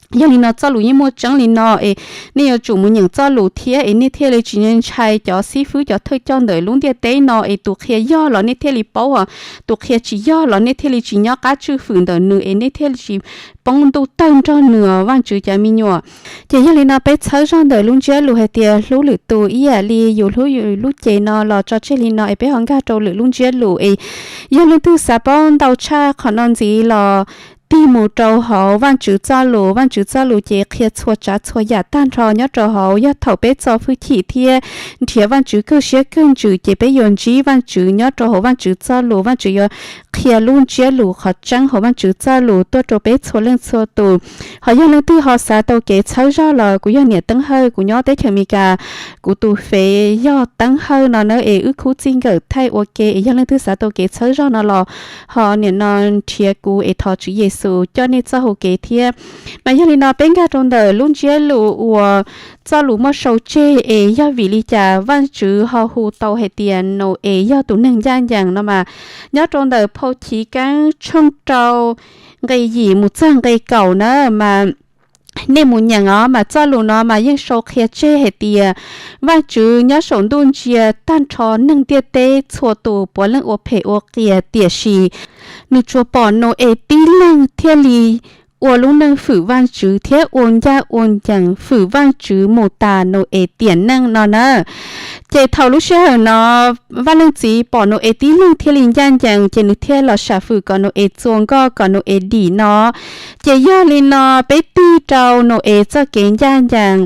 Yog li no txoj lus yeej muaj tseeb li no es nej yuav tsum mus nyeem txoj lus thiab es nej thiaj li tsis ntshai cov xib fwb cov thawj coj ntawm lub ntiaj teb no es tus qhia yog los nej thiaj li paub, tus qhia tsis yog los nej thiaj li tsis nyob qab tswj fwm ntawm nws es nej thiaj li tsis poob ntuj tawg nrog nws os Vajtswv cov me nyuam. Ces yog li no peb txhawb zog ntawm lub ntsiab lus hais tias hlub lwm tus ib yam li yus hlub yus lub cev no los tso tseg li no es peb ho nkag rau lwm lub ntsiab lus es yog leej twg xav paub ntau tshaj qhov no ntxiv los tig mus rau hauv Vajtswv txoj lus. Vajtswv txoj lus ces qhia txhua tsav txhua yam tag nrho nyob rau hauv. Yog thaum peb txo hwj chim thiab nrhiav Vajtswv kawg siab kawg ntsws ces peb yuav ntsib Vajtswv nyob rau hauv Vajtswv txoj lus. Vajtswv yuav qhia lub ntsiab lus qhov tseeb hauv Vajtswv txoj lus tuaj rau peb txhua leej txhua tus. Ho yog leej twg ho xav tau kev txhawb zog los kuv yog niam Teeb Hawj, kuv nyob teb chaws Amelikas, kuv tus fev yog Teeb Hawj no na es wb khub txij nkawm thaij ua ke es yog leej twg xav tau kev txhawb zog no los ho nim no nrhiav kuv es thov Tswv Yexus coj nej txoj hau kev thiab. Mas yog li no peb nkag rau ntawm lub ntsiab lus uas txoj lus muaj sau tseg es yog vim li cas Vajtswv ho hu tau hais tias Nau-es yog tus neeg ncaj ncees no mas nyob rau ntawm phau Chiv Keeb tshooj rau nqe yim mus txog nqe kaum na mas nej mus nyeem os mas txoj lus no mas yeej sau qhia tseg hais tias Vajtswv nyob saum ntuj ntsia tag nrho neeg ntiaj teb txhua tus puav leej ua phem ua qias, tiam sis nws tsuas pom Nau-es tib leeg thiaj li ua lub neej fwm Vajtswv thiab ua ncaj ua ncees fwm Vajtswv mus tas Nau-es tiam neej no na. Ces thaum lub sij hawm no Vaj Leej Txiv pom Nau-es tib leeg thiaj li ncaj ncees ces nws thiaj los sam fwm kom Nau-es txua nkoj kom Nau-es dim no. Ces yog li no peb tig rau Nau-es txoj kev ncaj ncees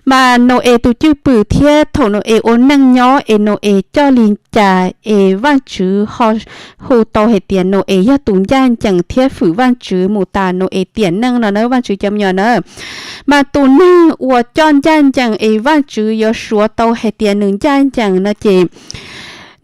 mas Nau-es tus cwj pwm thiab thaum Nau-es ua neej nyob es Nau-es coj li cas es Vajtswv ho hu tau hais tias Nau-es yog tus ncaj ncees thiab fwm Vajtswv mus tas Nau-es tiam neej no na Vajtswv cov me nyuam na. Mas tus neeg uas coj ncaj ncees es Vajtswv yuav suav tau hais tias nws ncaj ncees no ces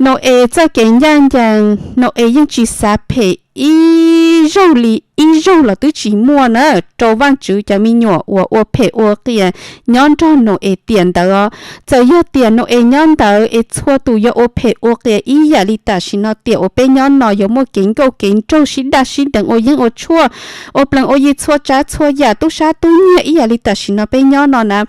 Nau-es txoj kev ncaj ncees, Nau-es yeej tsis xav phem ib zaug li, ib zaug los twb tsis muaj na rau Vajtswv cov me nyuam uas ua phem ua qias nyob nrog Nau-es tiam ntawd os. Txawm yog tiam Nau-es nyob ntawd es txhua tus yuav ua phem ua qias ib yam li tam sim no tiam uas peb nyob no yuav muaj kev nkauj kev nraug sib daj sib deev ua yeeb ua tshuaj ua plees ua yi txhua tsav txhua yam tub sab tub nyiag ib yam li tam sim no peb nyob no na.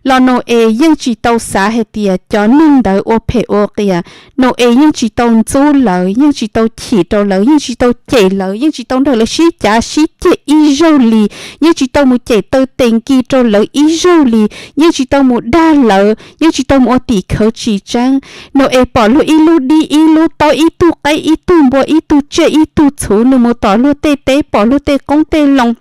Los Nau-es yeej tsis tau xav hais tias cov neeg ntawd ua phem ua qias. Nau-es yeej tsis tau ntxub lawv, yeej tsis tau chim rau lawv, yeej tsis tau cem lawv, yeej tsis tau nrog lawv sib cav sib ceg ib zaug li, yeej tsis tau mus cem taw tes nkis rau lawv ib zaug li, yeej tsis tau mus dag lawv, yeej tsis tau mus ua tim khawv tsis tseeb. Nau-es pom luag ib lub dib ib lub taub, ib tug qaib ib tug npua, ib tug tsiaj ib tug txhuv, nws mus tom luag tej teb pom luag tej qoob tej loo,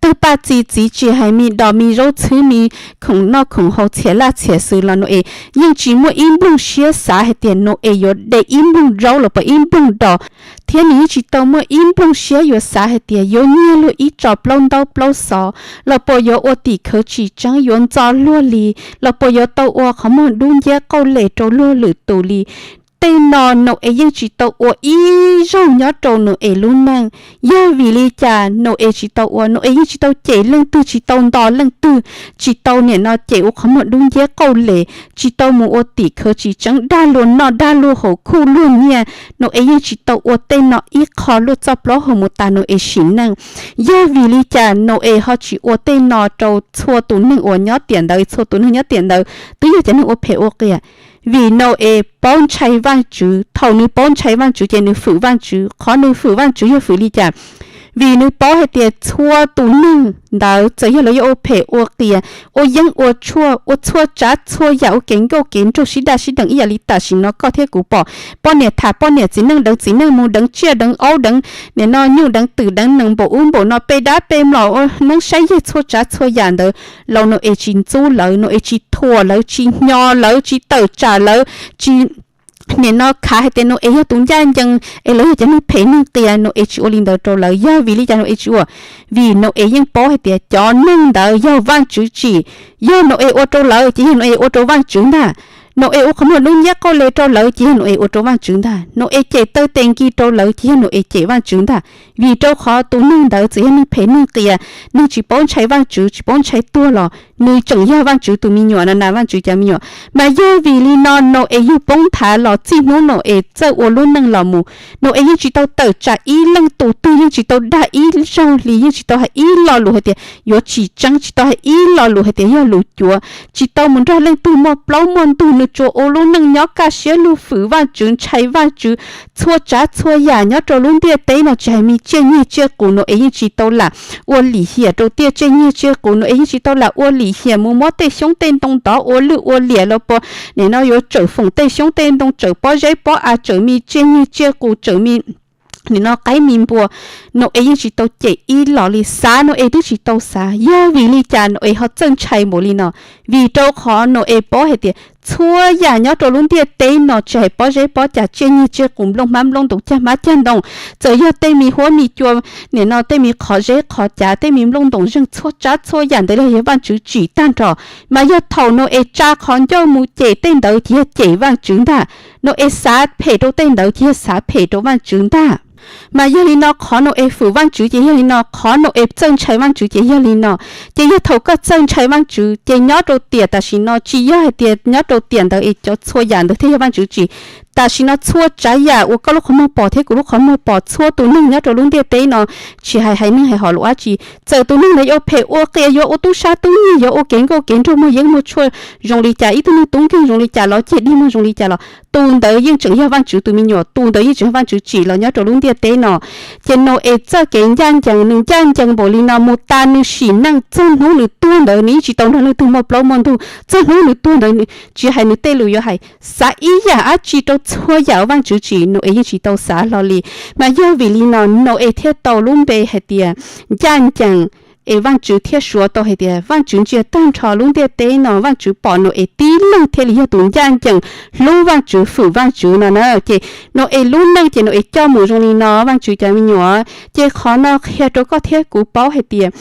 tug paj txi txiv tsis hais me dos me zaub txhwb me khoom noj khoom haus txhiam laj txhiam xws los Nau-es yeej tsis muaj ib nplooj siab xav hais tias Nau-es yuav de ib nplooj zaub los puas ib nplooj dos, thiab nws yeej tsis tau muaj ib nplooj siab yuav xav hais tias yuav nyiag luag ib tso plaub ntaub plaub xov los puas yuav ua tim khawv tsis tseeb yuav ntxo luag li, los puas yuav tau ua qhov muag dub nciab qauj les rau luag lwm tus li. Tej no Nau-es yeej tsis tau ua ib zaug nyob rau Nau-es lub neej. Yog vim li cas Nau-es tsis tau ua? Nau-es yeej tsis tau cem leej twg, tsis tau nto leej twg, tsis tau nim no cem ua qhov muag dub nciab qauj les, tsis tau mus ua tim khawv tsis tseeb dag luag noj dag luag haus khuj luag nyiaj. Nau-es yeej tsis tau ua tej no ib qho luaj txoj plaub hau mus tas Nau-es sim neej. Yog vim li cas Nau-es ho tsis ua tej no rau txhua tus neeg uas nyob tiam ntawd? Txhua tus neeg nyob tiam ntawd twb yog cov neeg ua phem ua qias. Vim Nau-es paub ntshai Vajtswv, thaum nws paub ntshai Vajtswv ces nws fwm Vajtswv. Qhov nws fwm Vajtswv yog fwm li cas? Vim nws paub hais tias txhua tus neeg ntawd txawm yog lawv yuav ua phem ua qias, ua yeeb ua tshuaj, ua txhua tsav txhua yam, ua kev nkauj kev nraug sib daj sib deev ib yam li tam sim no koj thiab kuv pom poj niam tham poj niam, txiv neej deev txiv neej, mus deev tsiaj deev aub, deev nim no nyuj deev twm, deev nees npaum ub npaum no, pe dab pe mlom, ua neeb saib yeg, txhua tsav txhua yam ntawd. Laus Nau-es tsis ntxub lawv, Nau-es tsis thuam lawv, tsis hnyo lawv, tsis tawm tsam lawv, tsis nim no khav hais tias Nau-es yog tus ncaj ncees es lawv yog cov neeg phem neeg qias. Nau-es tsis ua li ntawd rau lawv. Yog vim li cas Nau-es tsis ua? Vim Nau-es yeej paub hais tias cov neeg ntawd yog Vajtswv tsim. Yog Nau-es ua rau lawv ces yog Nau-es ua rau Vajtswv ntag. Nau-es ua qhov muag dub nciab qauj le rau lawv ces yog Nau-es ua rau Vajtswv ntag. Nau-es cem taw tes nkis rau lawv ces yog Nau-es cem Vajtswv ntag. Vim rau qhov tus neeg ntawd txawm yog neeg phem neeg qias, neeg tsis paub ntshai Vajtswv, tsis paub ntshai tuag los nws tseem yog Vajtswv tus me nyuam no na, Vajtswv cov me nyuam. Mas yog vim li no Nau-es yug poob nthav los txij hnub Nau-es txawj ua lub neej los mus, Nau-es yeej tsis tau tawm tsam ib leej tus twg, yeej tsis tau dag ib zaug hli, yeej tsis tau hais ib lo lus hais tias yuav tsis tseeb, tsis tau hais ib lo lus hais tias yog lus cuav, tsis tau mus nrog leej twg muaj plaub muaj ntug. Nws tsuas ua lub neej nyob kaj siab lug fwm Vajtswv, ntshai Vajtswv. Txhua tsav txhua yam nyob rau lub ntiaj teb no tsis hais me tsiaj nyiag tsiaj qus, Nau-es yeej tsis tau lam ua lim hiam rau tiaj tsiaj nyiag tsiaj qus. Nau-es yeej tsis tau lam ua lim hiam mus muab tej xyoob tej ntoo ntov ua lwj ua liam los puas nim no yuav tsawm foom tej xyoob tej ntoo, tsawm pob zeb pob av, tsawm me tsiaj nyiag tsiaj qus, tsawm me nim no qaib me npua. Nau-es yeej tsis tau cem ib los li, xav Nau-es twb tsis tau xav. Yog vim li cas Nau-es ho txawj ntshai npaum li no? Vim rau qhov Nau-es paub hais tias txhua yam nyob rau lub ntiaj teb no tsis hais pob zeb pob cav, tsiaj nyiag tsiaj qus, nplooj hmab nplooj ntoos, cag hmab cag ntoo, txawm yog tej me huab me cua, nim no tej me qhov zeb qhov cav, tej me nplooj ntoos zeeg, txhua tsav txhua yam ntawd los yog Vajtswv tsim tag nrho. Mas yog thaum Nau-es tsa qhov ncauj mus cem tej ntawd ces yog cem Vajtswv ntag. Nau-es xav phem rau tej ntawd ces yog xav phem rau Vajtswv ntag. Mas yog li no qhov Nau-es fwm Vajtswv ces yog li no, qhov Nau-es txawj ntshai Vajtswv ces yog li no. Ces yog thaum koj txawj ntshai Vajtswv ces nyob rau tiam tam sim no tsis yog hais tias nyob rau tiam ntawd es cov txhua yam ntawd thiaj yog Vajtswv tsim. Tam sim no txhua tsav yam uas koj lub qhov muag pom thiab kuv lub qhov muag pom, txhua tus neeg nyob rau lub ntiaj teb no, tsis hais haiv neeg hais hom lus dab tsi, txawm tus neeg ntawd yuav phem ua qias, yuav ua tub sab tub nyiag, yuav ua kev nkauj kev nraug, muag yeeb muag tshuaj zoo li cas, ib tug neeg tub nkeeg zoo li cas los ceg dig muag zoo li cas los, tus ntawd yeej tseem yog Vajtswv tus me nyuam, tus ntawd yeej tseem yog Vajtswv tsim los nyob rau lub ntiaj teb no. Ces Nau-es txoj kev ncaj ncees, nws ncaj ncees npaum li no mus tas nws sim neej, txog hnub nws tuag ntawd nws yeej tsis tau nrog leej twg muaj plaub muaj ntug. Txog hnub nws tuag ntawd, tsis hais nws tej lus yuav hais, xav ib yam dab tsi rau txhua yam uas Vajtswv tsim, Nau-es yeej tsis tau xav hlo li. Mas yog vim li no Nau-es thiaj tau lub npe hais tias ncaj ncees, es Vajtswv thiaj suav tau hais tias Vajtswv ntsia tag nrho lub ntiaj teb no, Vajtswv pom Nau-es tib leeg thiaj li yog tus ncaj ncees, hlub Vajtswv, fwm Vajtswv no na. Ces Nau-es lub neej ces Nau-es coj mus zoo li no, Vajtswv cov me nyuam. Ces qhov no qhia rau koj thiab kuv paub hais tias,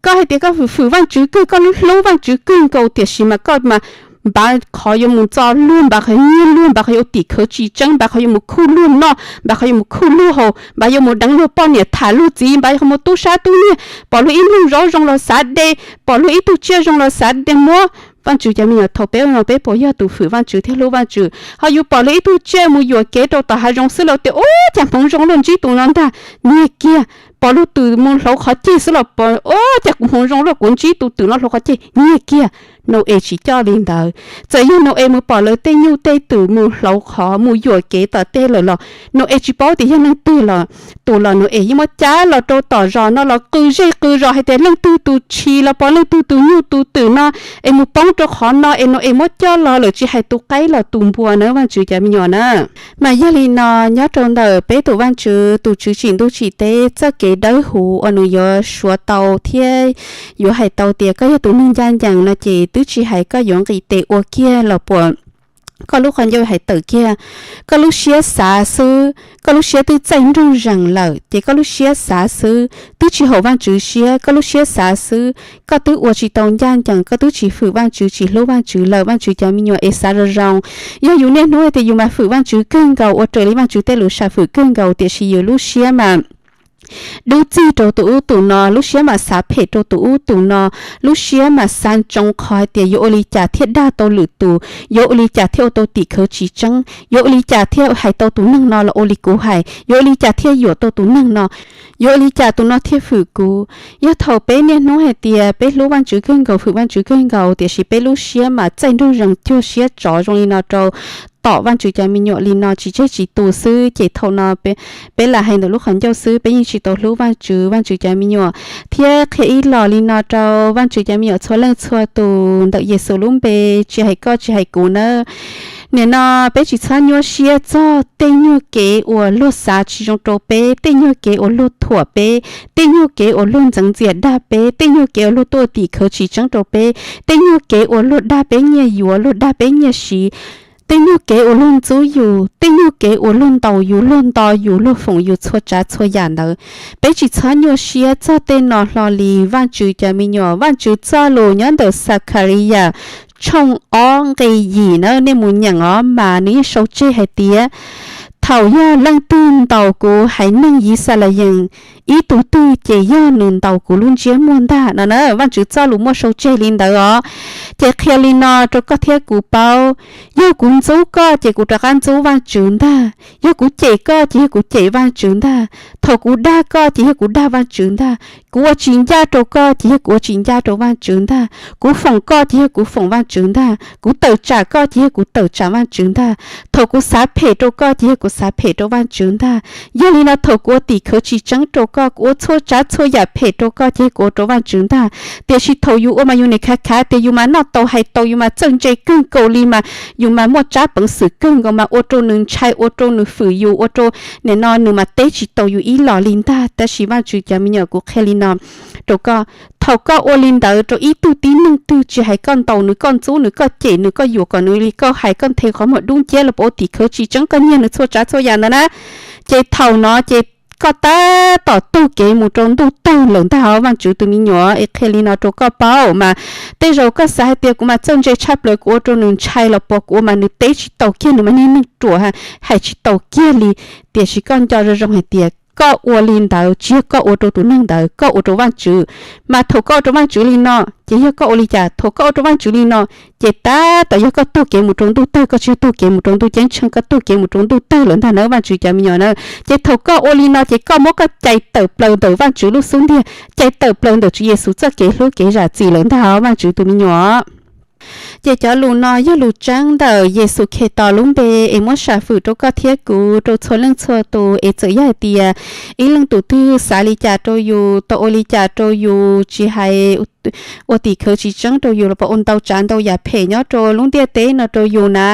koj hais tias koj fwm Vajtswv kawg, koj hlub Vajtswv kawg nkaus, tiam sis mas koj mas npav qhov yuav mus txo luag, npav qhov nyiag luag, npav qhov yuav tim khawv tsis tseeb, npav qhov yuav mus khuj luag noj, npav qhov yuav mus khuj luag haus, npav yuav mus deev luag poj niam, tham luag txiv, npav qhov mus tub sab tub nyiag, pom luag ib nplooj zaub zoo los xav de, pom luag ib tug tsiaj zoo los xav de muab. Vajtswv cov me nyuam, thaum peb ua no peb puas yog tus fwm Vajtswv thiab hlub Vajtswv? Ho yus pom luag ib tug tsiaj mus yuam kev rau tom hav zoov xwb los tias, ub, cas hmoov zoo luaj ntsib tus no ntag, nyiag kiag. Pom luag twm mus hlauv qhov ceg xwb los, ub, cas kuv hmoov zoo luaj, kuv ntsib tus twm no hlauv qhov ceg, nyiag kiag. Nau-es tsis coj li ntawd. Txawm yog Nau-es mus pom lawv tej nyuj tej twm mus hlauv qhov, mus yuam kev tom tej lawm los, Nau-es tsis paub tias yog leej twg los, tus los Nau-es yeej muab cab los rau tom zos no los qw zej qw zos hais tias leej twg tus tshis los pom leej twg tus nyuj tus twm no, es mus poob rau qhov no es Nau-es muab coj los lawm, tsis hais tus qaib los tus npua na, Vajtswv cov me nyuam na. Mas yog li no, nyob rau ntawm peb tus Vajtswv, tus Tswv tsim ntuj tsim teb, txoj kev dawb huv uas nws yuav suav tau thiab yuav hais tau tias koj yog tus neeg ncaj ncees no ces twb tsis hais koj yuav nqis tes ua kiag los puas, koj lub qhov ncauj hais tawm kiag, koj lub siab xav xwb, koj lub siab twb txaij nroog zees lawm ces koj lub siab xav xwb twb tsis haum Vajtswv siab, koj lub siab xav xwb koj twb ua tsis tau ncaj ncees, koj twb tsis fwm Vajtswv, tsis hlub Vajtswv lawm, Vajtswv cov me nyuam, es xav zoo zoo. Yog yus niaj hnub tias yus mas fwm Vajtswv kawg nkaus, ua raws li Vajtswv tej lus sam, fwm kawg nkaus, tiam sis yus lub siab mas dub txig rau tus ub tus no, lub siab mas xav phem rau tus ub tus no, lub siab mas xav ntsoov qhov hais tias yuav ua li cas thiaj dag tau lwm tus, yuav ua li cas thiaj ua tau tim khawv tsis tseeb, yuav ua li cas thiaj hais tau tus neeg no los ua li kuv hais, yuav ua li cas thiaj yuam tau tus neeg no, yuav ua li cas tus no thiaj fwm kuv. Yog thaum peb niaj hnub hais tias peb hlub Vajtswv kawg nkaus, fwm Vajtswv kawg nkaus, tiam sis peb lub siab mas txaij nroog zees cuag siab tsov zoo li no rau tom Vajtswv cov me nyuam li no tsis tseg tsis tu xwb, ces thaum no peb lam hais ntawm lub qhov ncauj xwb, peb yeej tsis tau hlub Vajtswv, Vajtswv cov me nyuam. Thiab qhia ib los li no rau Vajtswv cov me nyuam txhua leej txhua tus ntawm Yexus lub npe, tsis hais koj tsis hais kuv nawb. Nim no peb tsis txhob nyuaj siab txog tej nyuag kev uas luag xav tsis zoo rau peb, tej nyuag kev uas luag thuam peb, tej nyuag kev uas luag ntxeev ntxias dag peb, tej nyuag kev uas luag tuaj tim khawv tsis tseeb rau peb, tej nyuag kev uas luag dag peb nyiaj yuav, luag dag peb nyiaj siv, tej nyuag kev uas luag ntxub yus, tej nyuag kev uas luag ntaus yus, luag nto yus, luag foom yus txhua tsav txhua yam ntawd. Peb tsis txhob nyuaj siab txog tej no hlo li, Vajtswv cov me nyuam. Vajtswv txoj lus nyob ntawm Xakhaliyas tshooj ob nqe yim na, nej mus nyeem os mas nws yeej sau tseg hais tias, thaum yog leej twg ntaus kuv haiv neeg Yixalayees ib tug twg, ces yog nws ntaus kuv lub ntsiab muag ntag no na. Vajtswv txoj lus muaj sau tseg li ntawd os. Ces qhia li no rau koj thiab kuv paub, yog kuv ntxub koj ces kuv rov qab ntxub Vajtswv ntag, yog kuv cem koj ces yog kuv cem Vajtswv ntag, thaum kuv dag koj ces yog kuv dag Vajtswv ntag, kuv ua tsis ncaj rau koj ces yog kuv ua tsis ncaj rau Vajtswv ntag, kuv foom koj ces yog kuv foom Vajtswv ntag, kuv tawm tsam koj ces yog kuv tawm tsam Vajtswv ntag, thaum kuv xav phem rau koj ces yog kuv xav phem rau Vajtswv ntag. Yog li no thaum kuv ua tim khawv tsis tseeb rau koj, kuv ua txhua tsav txhua yam phem rau koj ces yog kuv ua rau Vajtswv ntag. Tiam sis thaum yus ua mas yus nim khav khav tias yus mas noj tau hais tau, yus mas txawj ntse kawg nkaus li mas yus mas muaj tsab peev xwm kawg nkaus mas ua rau nws ntshai, ua rau nws fwm yus, ua rau nim no nws mas teb tsis tau yus ib los li ntag. Tab sis Vajtswv cov me nyuam, kuv qhia li no rau koj, thaum koj ua li ntawd rau ib tug tib neeg twg, tsis hais koj ntaus nws, koj ntxub nws, koj cem nws, koj yuam kom nws li koj hais, koj nthe qhov muag dub nciab los puas ua tim khawv tsis tseeb, koj nyiag nws txhua tsav txhua yam ntawd na, ces thaum no ces koj tab tom taug kev mus rau ntuj tawg lawm ntag os, Vajtswv tus me nyuam. Es qhia li no rau koj paub mas, tej zaum koj xav hais tias kuv mas txawj ntse tshaj plaws, kuv ua rau nws ntshai los puas, kuv ua mas nws teb tsis tau kiag, nws mas niag neeg ruam, hais tsis tau kiag li. Tiam sis koj nco zoo zoo hais tias koj ua li ntawd tsis yog koj ua rau tus neeg ntawd, koj ua rau Vajtswv. Mas thaum koj ua rau Vajtswv li no, ces yog koj ua li cas? Thaum koj ua rau Vajtswv li no, ces tab tom yog koj taug kev mus rau ntuj tawg, koj tsis yog taug kev mus rau ntuj ceeb tsheej, koj taug kev mus rau ntuj tawg lawm ntag na, Vajtswv cov me nyuam na. Ces thaum koj ua li no ces koj muab koj cais tawm plaws ntawm Vajtswv lub xub ntiag, cais tawm plaws ntawm Tswv Yexus txoj kev hlub kev zam txim lawm ntag os, Vajtswv tus me nyuam. Ces cov lus no yog lus tseeb ntawm Yexus Khetos lub npe es muab sam fwm rau koj thiab kuv, rau txhua leej txhua tus. Es txawm yog hais tias ib leej tus twg xav li cas rau yus, tau ua li cas rau yus, tsis hais ua tim khawv tsis tseeb rau yus los puas, ua ntau tsav ntau yam phem nyob rau lub ntiaj teb no rau yus na,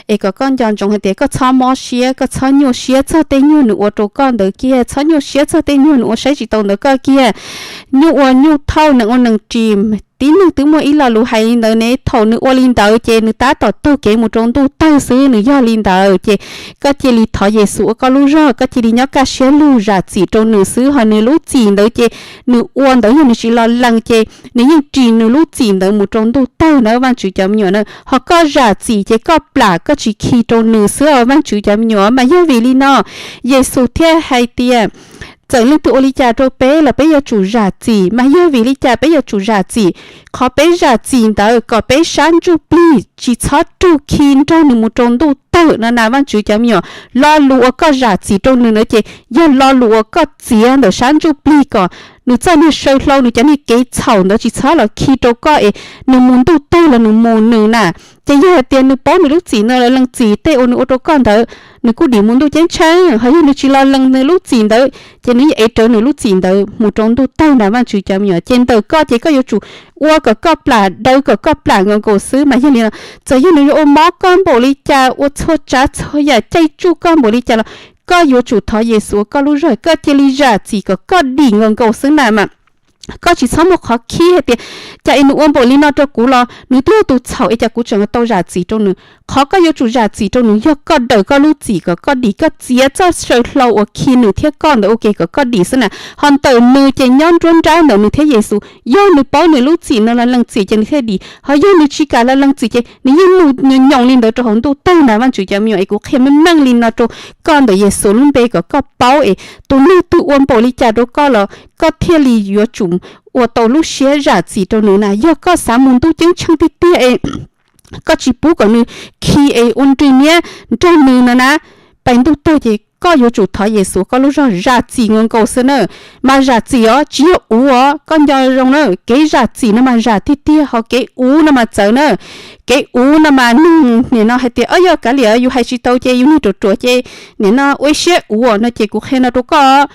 es kom koj nco ntsoov hais tias koj txhob mob siab, koj txhob nyuaj siab txog tej nyuag nws ua rau koj ntawd kiag, txhob nyuaj siab txog tej nyuag nws ua saib tsis tau ntawd koj kiag. Nyuj ua nyuj thauj, nees ua nees ris, tib neeg twb muaj ib lo lus hais li ntawd ne, thaum nws ua li ntawd ces nws tab tom taug kev mus rau ntuj tawg xwb, nws yog li ntawd ces koj cia li thov Yexus ua koj lub zog, koj cia li nyob kaj siab lug zam txim rau nws xwb. Ho nws lub txim ntawd ces nws ua ntawd yog nws tsis los lees ces nws yeej ris nws lub txim ntawd mus rau ntuj tawg na, Vajtswv cov me nyuam na. Ho koj zam txim ces koj plam, koj tsis khi rau nws xwb os, Vajtswv cov me nyuam. Mas yog vim li no Yexus thiaj hais tias txawm leej twg ua li cas rau peb los peb yuav tsum zam txim. Mas yog vim li cas peb yuav tsum zam txim? Qhov peb zam txim ntawd kom peb sab ntsuj plig tsis txhob raug khi nrog nws mus rau ntuj tawg no na, Vajtswv cov me nyuam. Lo lus uas koj zam txim rau nws ntawd ces yog lo lus uas koj txiav ntawm sab ntsuj plig kom nws txoj niag saw hlau, nws cov niag kev txhaum ntawd tsis txhob los khi rau koj es nws mus ntuj tawg los nws mus nws na. Ces yog hais tias nws paub nws lub txim no los lees txim tej uas nws ua rau koj ntawd, nws kuj dim mus ntuj ceeb tsheej. Ho yog nws tsis los lees nws lub txim ntawd ces nws yeej ev rawv nws lub txim ntawd mus rau ntuj tawg na, Vajtswv cov me nyuam. Ces ntawm koj ces koj yuav tsum ua kom koj plam, daws kom koj plam nkaus nkaus xwb. Mas yog li no, txawm yog nws yuav ua mob koj npaum li cas, ua txhua tsav txhua yam caij tsuj koj npaum li cas los koj yuav tsum thov Yexus ua koj lub zog, koj cia li zam txim kom koj dim nkaus nkaus xwb na mas. Koj tsis txhob muaj qhov khib hais tias cas es nws ua npaum li no rau kuv los nws twb yog tus txhaum es cas kuv tseem tau zam txim rau nws. Qhov koj yuav tsum zam txim rau nws yog koj daws koj lub txim kom koj dim, koj txiav txoj saw hlau uas khi nws thiab koj ntawd ua ke kom koj dim xwb na. Ho ntawm nws ces nyob nruab nrab ntawm nws thiab Yexus, yog nws paub nws lub txim no los lees txim ces nws thiaj dim. Ho yog nws tsis kam los lees txim ces nws yeej mus nyoos nyoos li ntawd rau hauv ntuj tawg na, Vajtswv cov me nyuam. Es kuv qhia meej meej li no rau koj ntawm Yexus lub npe kom koj paub es tus neeg twg ua npaum li cas rau koj los koj thiaj li yuav tsum ua tau lub siab zam txim rau nws na. Yog koj xav mus ntuj ceeb tsheej tiag tiag es koj tsis pub kom nws khi es ua nrig niab nrog nws no na, pais ntuj tawg ces koj yuav tsum thov Yexus koj lub zog zam txim nkaus nkaus xwb na. Mas zam txim os, tsis yog uv os, koj nco zoo na, kev zam txim no mas zam tiag tiag, ho kev uv no mas txawv na. Kev uv no mas nug nim no hais tias, o, yog kav liam yus hais tsis tau ces yus niag ruam ruam ces nim no ua ib siab uv no ces kuv qhia no rau koj.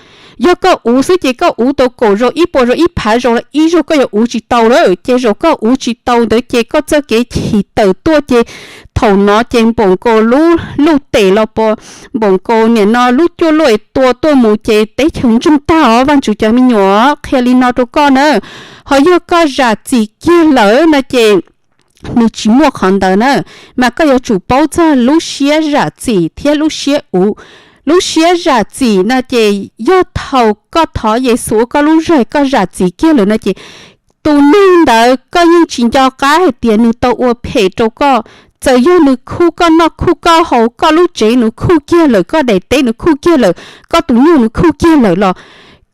Yog koj uv xwb ces koj uv tau kaum zaus ib puas zaus ib phav zaus los ib zaug koj yuav uv tsis tau lawm. Ces zaum koj uv tsis tau ntawd ces koj txoj kev chim tawm tuaj ces thaum no ces npaum nkaus lub luj tes los pos, npaum nkaus nim no lub cuaj luaj tua tuaj mus ces teb chaws ntsoog tag os, Vajtswv cov me nyuam, qhia li no rau koj na. Ho yog koj zam txim kiag lawm no ces nws tsis muaj qhov ntawd na. Mas koj yuav tsum paub txog lub siab zam txim thiab lub siab uv. Lub siab zam txim no ces yog thaum koj thov Yexus ua koj lub zog koj zam txim kiag lawm no ces tus neeg ntawd koj yeej tsis nco qab hais tias nws tau ua phem rau koj. Txawm yog nws khuj koj noj khuj koj haus, koj lub tsev nws khuj kiag lawm, koj daim teb nws khuj kiag lawm, koj tus nyuj nws khuj kiag lawm los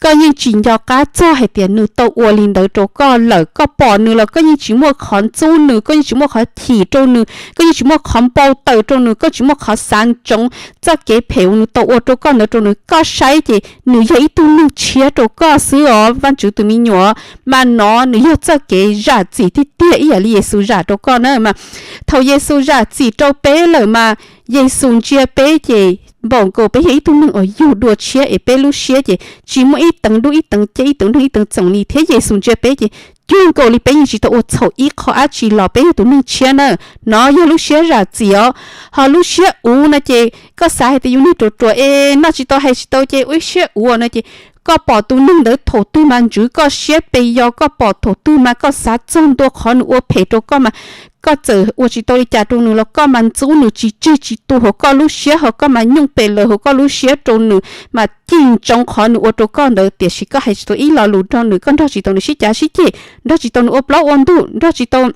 koj yeej tsis nco qab txog hais tias nws tau ua li ntawd rau koj lawm. Koj pom nws los koj yeej tsis muaj qhov ntxub nws, koj yeej tsis muaj qhov chim rau nws, koj yeej tsis muaj qhov npau taws rau nws, koj tsis muaj qhov xav ntsoov txoj kev phem uas nws tau ua rau koj ntawd rau nws. Koj saib ces nws yog ib tug neeg tshiab rau koj xwb os, Vajtswv tus me nyuam. Mas no nws yog txoj kev zam txim tiag tiag ib yam li Yexus zam rau koj na. Mas thaum Yexus zam txim rau peb lawm mas Yexus ntsia peb ces npaum nkaus peb yog ib tug neeg uas yug dua tshiab es peb lub siab ces tsis muaj ib teev dub ib teev ceg ib teev dub ib teev txoom li, thiab Yexus ntsia peb ces cuag nkaus li peb yeej tsis tau ua txhaum ib qho dab tsi los peb yog tus neeg tshiab na. No yog lub siab zam txim os. Ho lub siab uv no ces koj xav hais tias yus niag ruam ruam es noj tsis tau hais tsis tau ces ua ib siab uv no ces koj pom tus neeg ntawd thaum twg mas ntswv koj siab pes yos, koj pom thaum twg mas koj xav txog ntua qhov nws ua phem rau koj mas koj txawm ua tsis tau li cas rau nws los koj mas ntxub nws tsis tseg tsis tu hauv koj lub siab, ho koj mas nyooj pes lawm hauv koj lub siab rau nws mas cig ntsoov qhov nws ua rau koj ntawd, tiam sis koj hais tsis tau ib lo lus nrog nws, koj nrog tsis tau nws sib cav sib ceg, nrog tsis tau nws ua plaub ua ntug, nrog tsis tau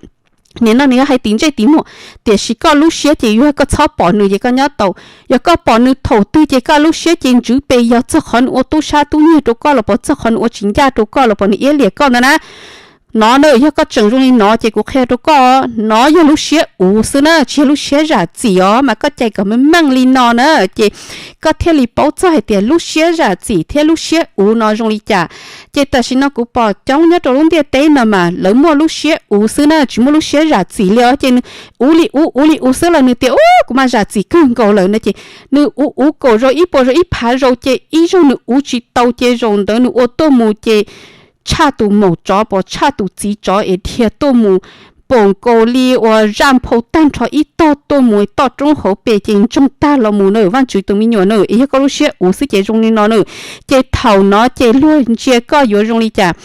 nim no nws yuav hais tim ntsej tim muag, tiam sis koj lub siab ces yog koj txhob pom nws ces koj nyob tau. Yog koj pom nws thaum twg ces koj lub siab ces ntswv pes yos txog qhov nws ua tub sab tub nyiag rau koj los pos, txog qhov nws ua tsis ncaj rau koj los pos, nws iab liam koj ntawd na. No na, yog koj tseem zoo li no ces kuv qhia rau koj, no yog lub siab uv xwb na, tsis yog lub siab zam txim os. Mas koj cais kom meej meej li no na ces koj thiaj li paub txog hais tias lub siab zam txim thiab lub siab uv no zoo li cas. Ces tam sim no kuv pom coob nyob rau lub ntiaj teb no mas lawv muaj lub siab uv xwb na, tsis muaj lub siab zam txim li os. Ces nws uv li uv uv li uv xwb los nws tias, u, kuv mas zam txim kawg nkaus lawm no ces nws uv uv kaum zaus ib puas zaus ib phav zaus ces ib zaug nws uv tsis tau ces zaum ntawd nws ua tuaj mus ces tshaj tus maum tsov pos, tshaj tus txiv tsov es dhia tuaj mus npaum nkaus li uas zaj nphau tag nrho ib tog tuaj mus toj roob hauv pes ces ntsoog tag los mus na, Vajtswv tus me nyuam na. Es yog koj lub siab uv xwb ces zoo li no na. Ces thaum no ces luag ntsia koj yuav zoo li cas?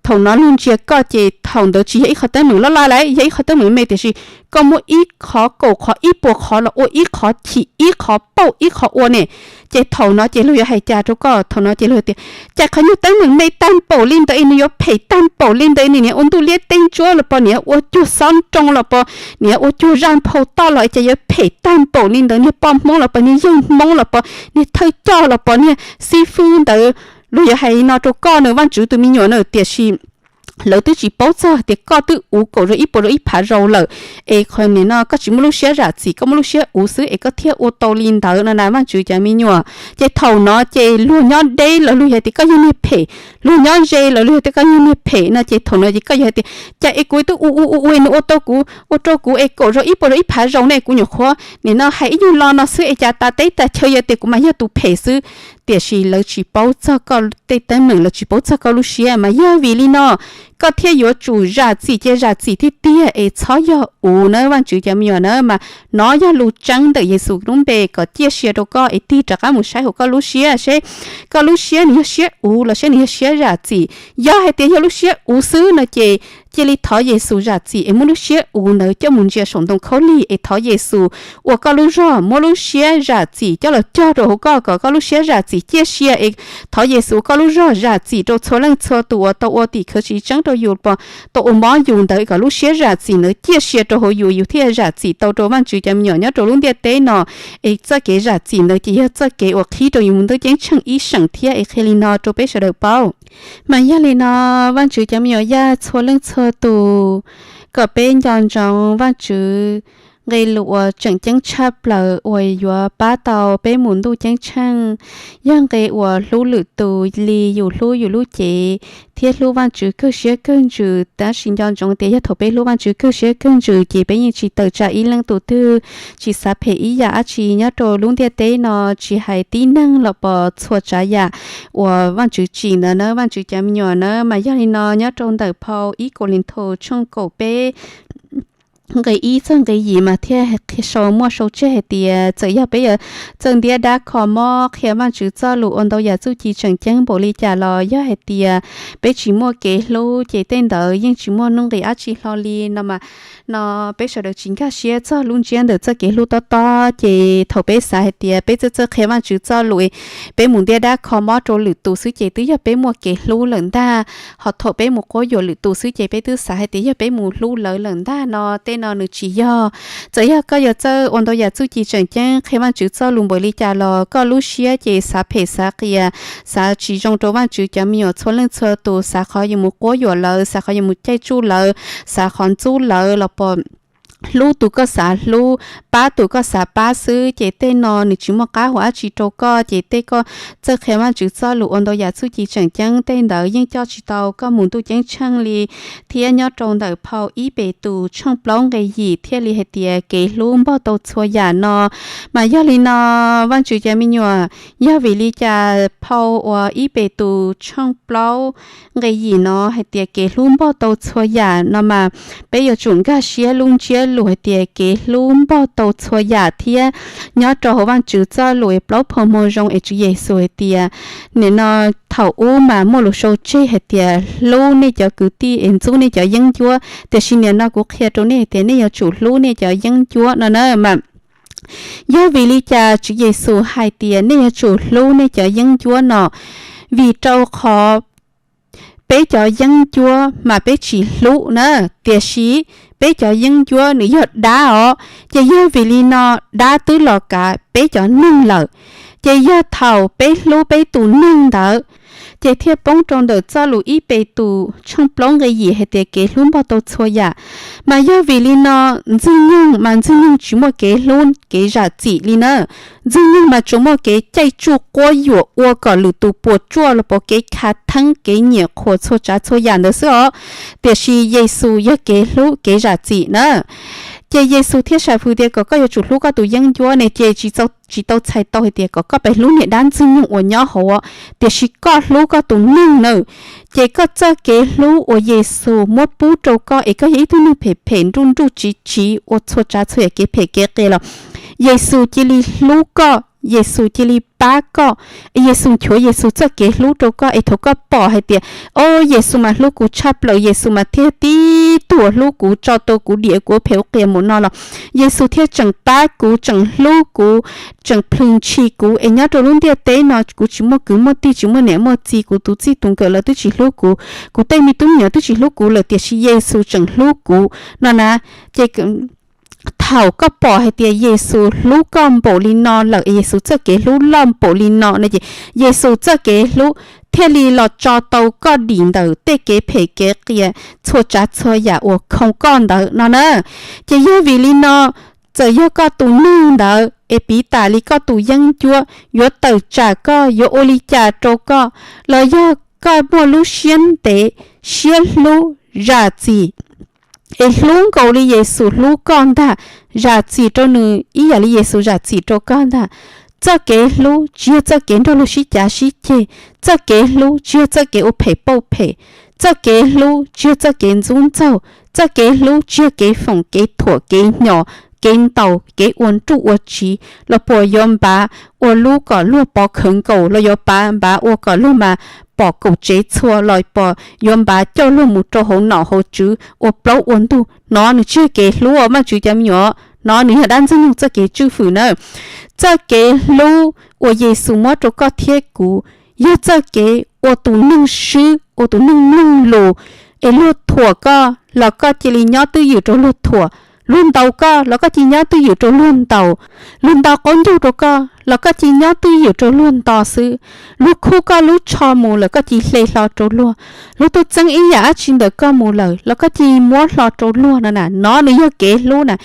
Thaum no luag ntsia koj ces thaum ntawd tsis yog ib qhov teeb meem loj loj lawm, yog ib qhov teeb meem me, tiam sis koj muab ib qhov kaum qhov ib puas qhov los ua ib qhov chim ib qhov pauj ib qhov ua ne. Ces thaum no ces luag yuav hais cas rau koj? Thaum no ces luag tias, cas qhov nyuag teeb meem me tag npaum li ntawd es nws yuav phem tag npaum li ntawd, nws niag ua ntuj liab teb ntsuab los pos, niag ua cuag xob nroo los pos, niag ua cuag zaj nphau toj los es cas yuav phem tag npaum li ntawd, niag poj Hmoob los pos, niag yawg Hmoob los pos, niag thawj coj los pos, niag xib fwb ntawd. Luag yuav hais no rau koj na, Vajtswv tus me nyuam na, tiam sis lawv twb tsis paub txog tias koj twb uv kaum zaus ib puas zaus ib phav zaus lawm, es qhov nim no koj tsis muaj lub siab zam txim, koj muaj lub siab uv xwb es koj thiaj ua tau li ntawd no na, Vajtswv cov me nyuam. Ces thaum no ces luag nyob deb los luag yog tias koj yog niag phem, luag nyob ze los luag yog tias koj yog niag phem no ces thaum no ces koj yog hais tias, cas es kuv twb uv uv uv uv nws ua tau kuv, ua rau kuv es kaum zaus ib puas zaus ib phav zaus ne, kuv nyuam qhuav nim no hais ib nyuag lo no xwb es cas tas teb tas chaw yog tias kuv mas yog tus phem xwb. Tiam sis lawv tsis paub txog koj tej teeb meem, lawv tsis paub txog koj lub siab, mas yog vim li no koj thiaj yuav tsum zam txim, cia zam txim tiag tiag es txhob yog uv na, Vajtswv cov me nyuam na. Mas no yog lus tseeb ntawm Yexus lub npe kom ciaj sia rau koj es tig rov qab mus saib hauv koj lub siab seb koj lub siab nws yog siab uv los seb nws yog siab zam txim. Yog hais tias yog lub siab uv xwb no ces cia li thov Yexus zam txim es muab lub siab uv ntawd coj mus ntsia saum ntoo khaub lig es thov Yexus ua koj lub zog, muab lub siab zam txim coj los cog rau hauv koj kom koj lub siab zam txim ciaj sia es thov Yexus ua koj lub zog zam txim rau txhua leej txhua tus uas tau ua tim khawv tsis tseeb rau yus, tau ua mob yus ntawd kom lub siab zam txim ntawd ciaj sia rau hauv yus, yus thiaj zam txim tau rau Vajtswv cov me nyuam nyob rau lub ntiaj teb no. Es txoj kev zam txim ntawd ces yog txoj kev uas qhib rau yus mus ntuj ceeb tsheej ib seem thiab es qhia li no rau peb sawv daws paub. Mas yog li no, Vajtswv cov me nyuam yaj txhua leej txhua tus, kom peb nco ntsoov Vajtswv Nqe lus uas tseem ceeb tshaj plaws uas yuav pab tau peb mus ntuj ceeb tsheej yog nqe uas hlub lwm tus li yus hlub yus lub cev thiab hlub Vajtswv kawg siab kawg ntsws. Tab sis nco ntsoov tias yog thaum peb hlub Vajtswv kawg siab kawg ntsws ces peb yeej tsis tawm tsam ib leej tus twg, tsis xav phem ib yam dab tsi nyob rau lub ntiaj teb no, tsis hais tib neeg los pos txhua tsav yam uas Vajtswv tsim ntawd na, Vajtswv cov me nyuam na. Mas yog li no nyob rau ntawm phau ib Kauleethaus tshooj kaum peb nqe ib txog nqe yim mas thiaj sau muaj sau tseg hais tias txawm yog peb yuav txawj ntiab dab kho mob qhia Vajtswv txoj lus ua ntau yam txuj ci tseem ceeb npaum li cas los yog hais tias peb tsis muaj kev hlub ces tej ntawd yeej tsis muaj nuj nqis dab tsi hlo li no mas no peb sawv daws tsis nkag siab txog lub ntsiab ntawm txoj kev hlub tob tob. Ces thaum peb xav hais tias peb txawj txawj qhia Vajtswv txoj lus, peb mus ntiab dab kho mob rau lwm tus xwb ces twb yog peb muaj kev hlub lawm ntag. Ho thaum peb mus quab yuam lwm tus xwb ces peb twb xav hais tias yog peb mus hlub lawv lawm ntag no, tej no nws tsis yog. Txawm yog koj yuav txawj ua ntau yam txuj ci tseem ceeb qhia Vajtswv txoj lus npaum li cas los koj lub siab ces xav phem xav qias, xav tsis zoo rau Vajtswv cov me nyuam txhua leej txhua tus, xav qhov yuav mus quab yuam lawv, xav qhov yuav mus caij tsuj lawv, xav qhov ntxub lawv los pos hlub tus koj xav hlub, pab tus koj xav pab xwb ces tej no nws tsis muaj qab hau dab tsi rau koj. Ces tej koj txawj qhia Vajtswv txoj lus ua ntau yam txuj ci tseem ceeb tej ntawd yeej coj tsis tau koj mus ntuj ceeb tsheej li. Thiab nyob rau ntawm phau ib Petus tshooj plaub nqe yim thiaj li hais tias kev hlub npog tau txhua yam no. Mas yog li no, Vajtswv cov me nyuam, yog vim li cas phau uas ib Petus tshooj plaub nqe yim no hais tias kev hlub npog tau txhua yam no mas peb yuav tsum nkag siab lub ntsiab lus hais tias kev hlub npog tau txhua yam thiab nyob rau hauv Vajtswv txoj lus es plaub phau moo zoo es Tswv Yexus hais tias, nim no thaum ub mas muaj lus sau tseg hais tias hlub nej cov kwv tij es ntxub nej cov yeeb ncuab, tiam sis nim no kuv qhia rau nej hais tias nej yuav tsum hlub nej cov yeeb ncuab no na mas. Yog vim li cas Tswv Yexus hais tias nej yuav tsum hlub nej cov yeeb ncuab no? Vim rau qhov peb cov yeeb ncuab mas peb tsis hlub na, tiam sis peb cov yeeb ncuab nws yog dab os. Ces yog vim li no dab twb los kav peb cov neeg lawm. Ces yog thaum peb hlub peb tus neeg ntawd, ces thiaj poob rau ntawm txoj lus ib Petus tshooj plaub nqe yim hais tias kev hlub npog tau txhua yam. Mas yog vim li no, Ntxwg Nyoog mas Ntxwg Nyoog tsis muaj kev hlub kev zam txim li na. Ntxwg Nyoog mas tsuas muaj kev caij tsuj quab yuam ua kom lwm tus puas tsuaj los pos kev khav theeb kev nyiam qhuas txhua tsav txhua yam ntawd xwb os. Tiam sis Yexus yog kev hlub kev zam txim na. Ces Yexus thiaj sam hwm tias kom koj yuav tsum hlub koj tus yeeb ncuab ne, ces tsis tau txhais tau hais tias kom koj pes hlub niag dab Ntxwg Nyoog uas nyob hauv, tiam sis koj hlub koj tus neeg na. Ces koj txoj kev hlub uas Yexus muab pub rau koj es koj yog ib tug neeg phem phem nruj nruj tsiv tsiv ua txhua tsav txhua yam kev phem kev qias los Yexus cia li hlub koj, Yexus cia li pab koj. Yexus nchuav Yexus txoj kev hlub rau koj es thaum koj pom hais tias, o, Yexus mas hlub kuv tshaj plaws, Yexus mas thiaj tib tug hlub kuv tso tau kuv dim kuv phem ua qias mus no los Yexus thiaj tseem pab kuv, tseem hlub kuv, tseem plhws ntshis kuv es nyob rau lub ntiaj teb no kuv tsis muaj kwv muaj tij, tsis muaj niam muaj txiv, kuv tus txij tus nkawm lawv twb tsis hlub kuv, kuv tej me tub me nyuam twb tsis hlub kuv lawm, tiam sis Yexus tseem hlub kuv no na. Ces thaum koj pom hais tias Yexus hlub koj npaum li no lawm, Yexus txoj kev hlub loj npaum li no no ces Yexus txoj kev hlub thiaj li los tso tau koj dim ntawm tej kev phem kev qias txhua tsav txhua yam uas khoo koj ntawd no na. Ces yog vim li no, txawm yog koj tus neeg ntawd es piv tas li koj tus yeeb ncuab yuav tawm tsam koj, yuav ua li cas rau koj, los yog koj muaj lub siab ntev, siab hlub, zam txim es hlub nkaus li Yexus hlub koj ntag, zam txim rau nws ib yam li Yexus zam txim rau koj ntag. Txoj kev hlub tsis yog txoj kev nrog luag sib cav sib ceg, txoj kev hlub tsis yog txoj kev ua phem pauj phem, txoj kev hlub tsis yog txoj kev ntxub ntxaug, txoj kev hlub tsis yog kev foom kev thuam kev hnyos kev ntaus kev ua nruj ua tsiv los puas yuav npav ua lub kom luag pov khawv nkaus los yuav pav npav ua kom luag mas pom kaum tsev txhua los puas yuav npav coj luag mus rau hauv nom hauv tswv ua plaub ua ntug. No nws tsis yog kev hlub os Vajtswv cov me nyuam, no nws yog dab Ntxwg Nyoog txoj kev tswj hwm na. Txoj kev hlub uas Yexus muab rau koj thiab kuv yog txoj kev ua tus neeg swb, ua tus neeg mloog lus, es luag thuam koj los koj cia li nyob twj ywm rau luag thuam, Luag ntaus koj los koj cia li nyob twj ywm rau luag ntaus. Luag nto qaub ncaug rau koj los koj cia li nyob twj ywm rau luag nto xwb. Luag khub koj lub tsho mus los koj cia li hle hlo rau luag. Luag tuaj txeeb ib yam dab tsi ntawm koj mus lawm los koj cia li muab hlo rau luag no na. No nws yog kev hlub na.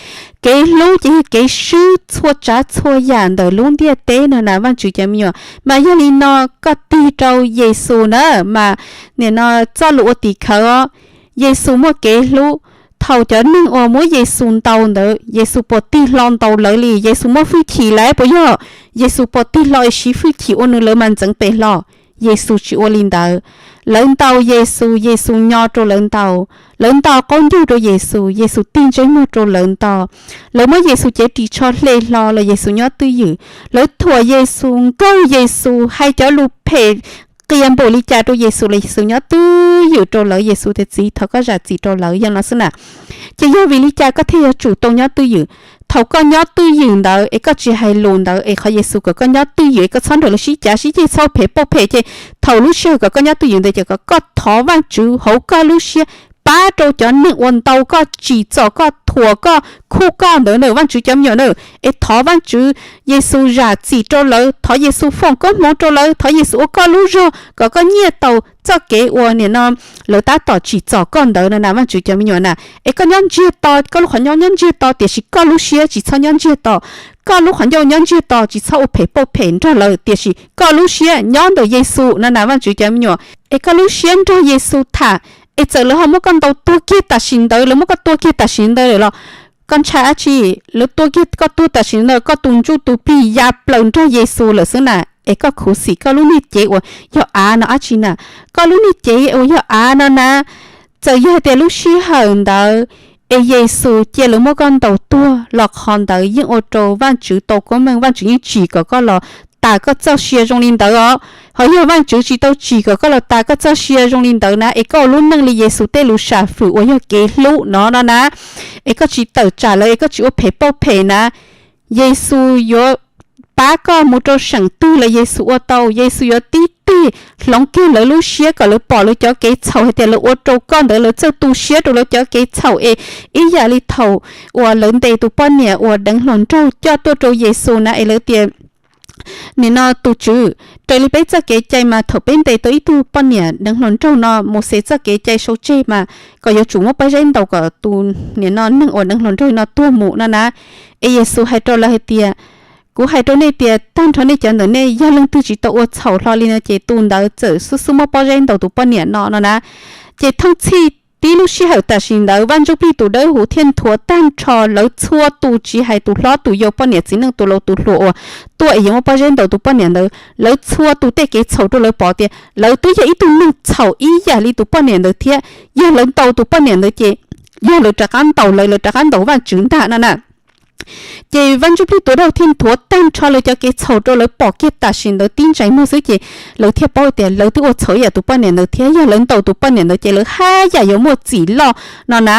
Kev hlub ces yog kev swb txhua tsav txhua yam ntawm lub ntiaj teb no na Vajtswv cov me nyuam. Mas yog li no koj tig rau Yexus na, mas nim no txoj lus ua tim khawv os, Yexus muaj kev hlub. Thaum cov neeg uas muab Yexus ntaus ntawd, Yexus puas tig hlo ntaus lawv li? Yexus muaj hwj chim lawm puas yog? Yexus puas tig hlo es siv hwj chim ua nws lawv mas ntxeev pes hlo? Yexus tsis ua li ntawd. Lawv ntaus Yexus, Yexus nyo rau lawv ntaus. Lawv nto qaub ncaug rau Yexus, Yexus tig ntsej muag rau lawv nto. Lawv muab Yexus cev ris tsho hle hlo los Yexus nyob twj ywm. Lawv thuam Yexus, nkaug Yexus, hais cov lus phem qias npaum li cas rau Yexus los Yexus nyob twj ywm rau lawv. Yexus tias, Txiv, thov koj zam txim rau lawv, yog no xwb na. Ces yog vim li cas koj thiaj yuav tsum tau nyob twj ywm? Thaum koj nyob twj ywm ntawd es koj tsis hais lus ntawd es qhov Yexus kom koj nyob twj ywm es koj txhob nrog lawv sib cav sib ceg, txhob phem pauj phem, ces thaum lub sij hawm kom koj nyob twj ywm ntawd ces kom koj thov Vajtswv hauv koj lub siab, pab rau cov neeg uas ntaus koj, tsim txom koj, thuam koj, khub koj ntawd na, Vajtswv cov me nyuam na, es thov Vajtswv Yexus zam txim rau lawv, thov Yexus foom koob hmoov rau lawv, thov Yexus ua koj lub zog kom koj nyiaj tau txoj kev uas nim no lawv tab tom tsim txom koj ntawd no na Vajtswv cov me nyuam na. Es koj nyob ntsiag to, koj lub qhov ncauj nyob ntsiag to tiam sis koj lub siab tsis txhob nyob ntsiag to. Koj lub qhov ncauj nyob ntsiag to tsis txhob ua phem pauj phem nrog lawv tiam sis koj lub siab nyob ntawm Yexus no na Vajtswv cov me nyuam. Es koj lub siab nrog Yexus tham, es txawm lawv ho muab koj ntaus tuag kiag tam sim ntawd, lawv muab koj tua kiag tam sim ntawd lawm los koj ntshai dab tsi? Lawv tua kiag koj tuag tam sim ntawd, koj tus ntsuj tus plig ya plaws nrog Yexus lawm xwb na. Es koj khuv xim koj lub niag cev uas yog av no dab tsi na? Koj lub niag cev uas yog av no na, txawm yog hais tias lub sij hawm ntawd es Yexus cia lawv muab koj ntaus tuag los qhov ntawd yeej ua rau Vajtswv tau koob meej, Vajtswv yeej tsim kom koj los tas koj txoj sia zoo li ntawd os. Ho yog Vajtswv tsis tau tsim kom koj los tas koj txoj sia zoo li ntawd na, es koj ua lub neej li Yexus tej lus sam fwm uas yog kev hlub no no na, es koj tsis tawm tsam lawv, es koj tsis ua phem pauj phem na, Yexus yuav pab koj mus rau seem twg los Yexus ua tau. Yexus yuav tib teg hloov kiag lawv lub siab kom lawv pom lawv cov kev txhaum hais tias lawv ua rau koj ntawd, lawv txawj tu siab rau lawv cov kev txhaum es ib yam li thaum uas lawv ntes tus poj niam uas deev hluas nraug coj tuaj rau Yexus na es lawv tias, nim no tus tswv, raws li peb txoj kev cai mas thaum peb ntes tau ib tug poj niam deev hluas nraug no Mauxes txoj kev cai sau tseg mas kom yuav tsum muab pob zeb ntaus kom tus nim no neeg uas deev hluas nraug no tuag mus no na. Es Yexus hais rau lawv hais tias, kuv hais rau nej tias tag nrho nej cov ntawm nej yog leej twg tsis tau ua txhaum hlo li no ces tus ntawd txawm xub xub muab pob zeb ntaus tus poj niam no no na. Ces thooj txhij tib lub sij hawm tam sim ntawd Vaj Ntsuj Plig tus Dawb Huv thiaj nthuav tag nrho lawv txhua tus, tsis hais tus hlob tus yau, poj niam txiv neej, tus laus tus hluas uas tuaj es yuav muab pob zeb ntaus tus poj niam ntawd, lawv txhua tus tej kev txhaum rau lawv pom tias lawv twb yog ib tug neeg txhaum ib yam li tus poj niam ntawd thiab. Yog lawv ntaus tus poj niam ntawd ces yog lawv rov qab ntaus lawv, lawv rov qab ntaus Vajtswv ntag no na. Ces Vaj Ntsuj Plig tus Dawb Huv thiaj nthuav tag nrho lawv cov kev txhaum rau lawv pom kiag tam sim ntawd tib ntsais muag xwb ces lawv thiaj paub tias lawv twb ua txhaum ib yam tus poj niam ntawd thiab yog lawv ntaus tus poj niam ntawd ces lawv haj yam yuav muaj txim loj no na.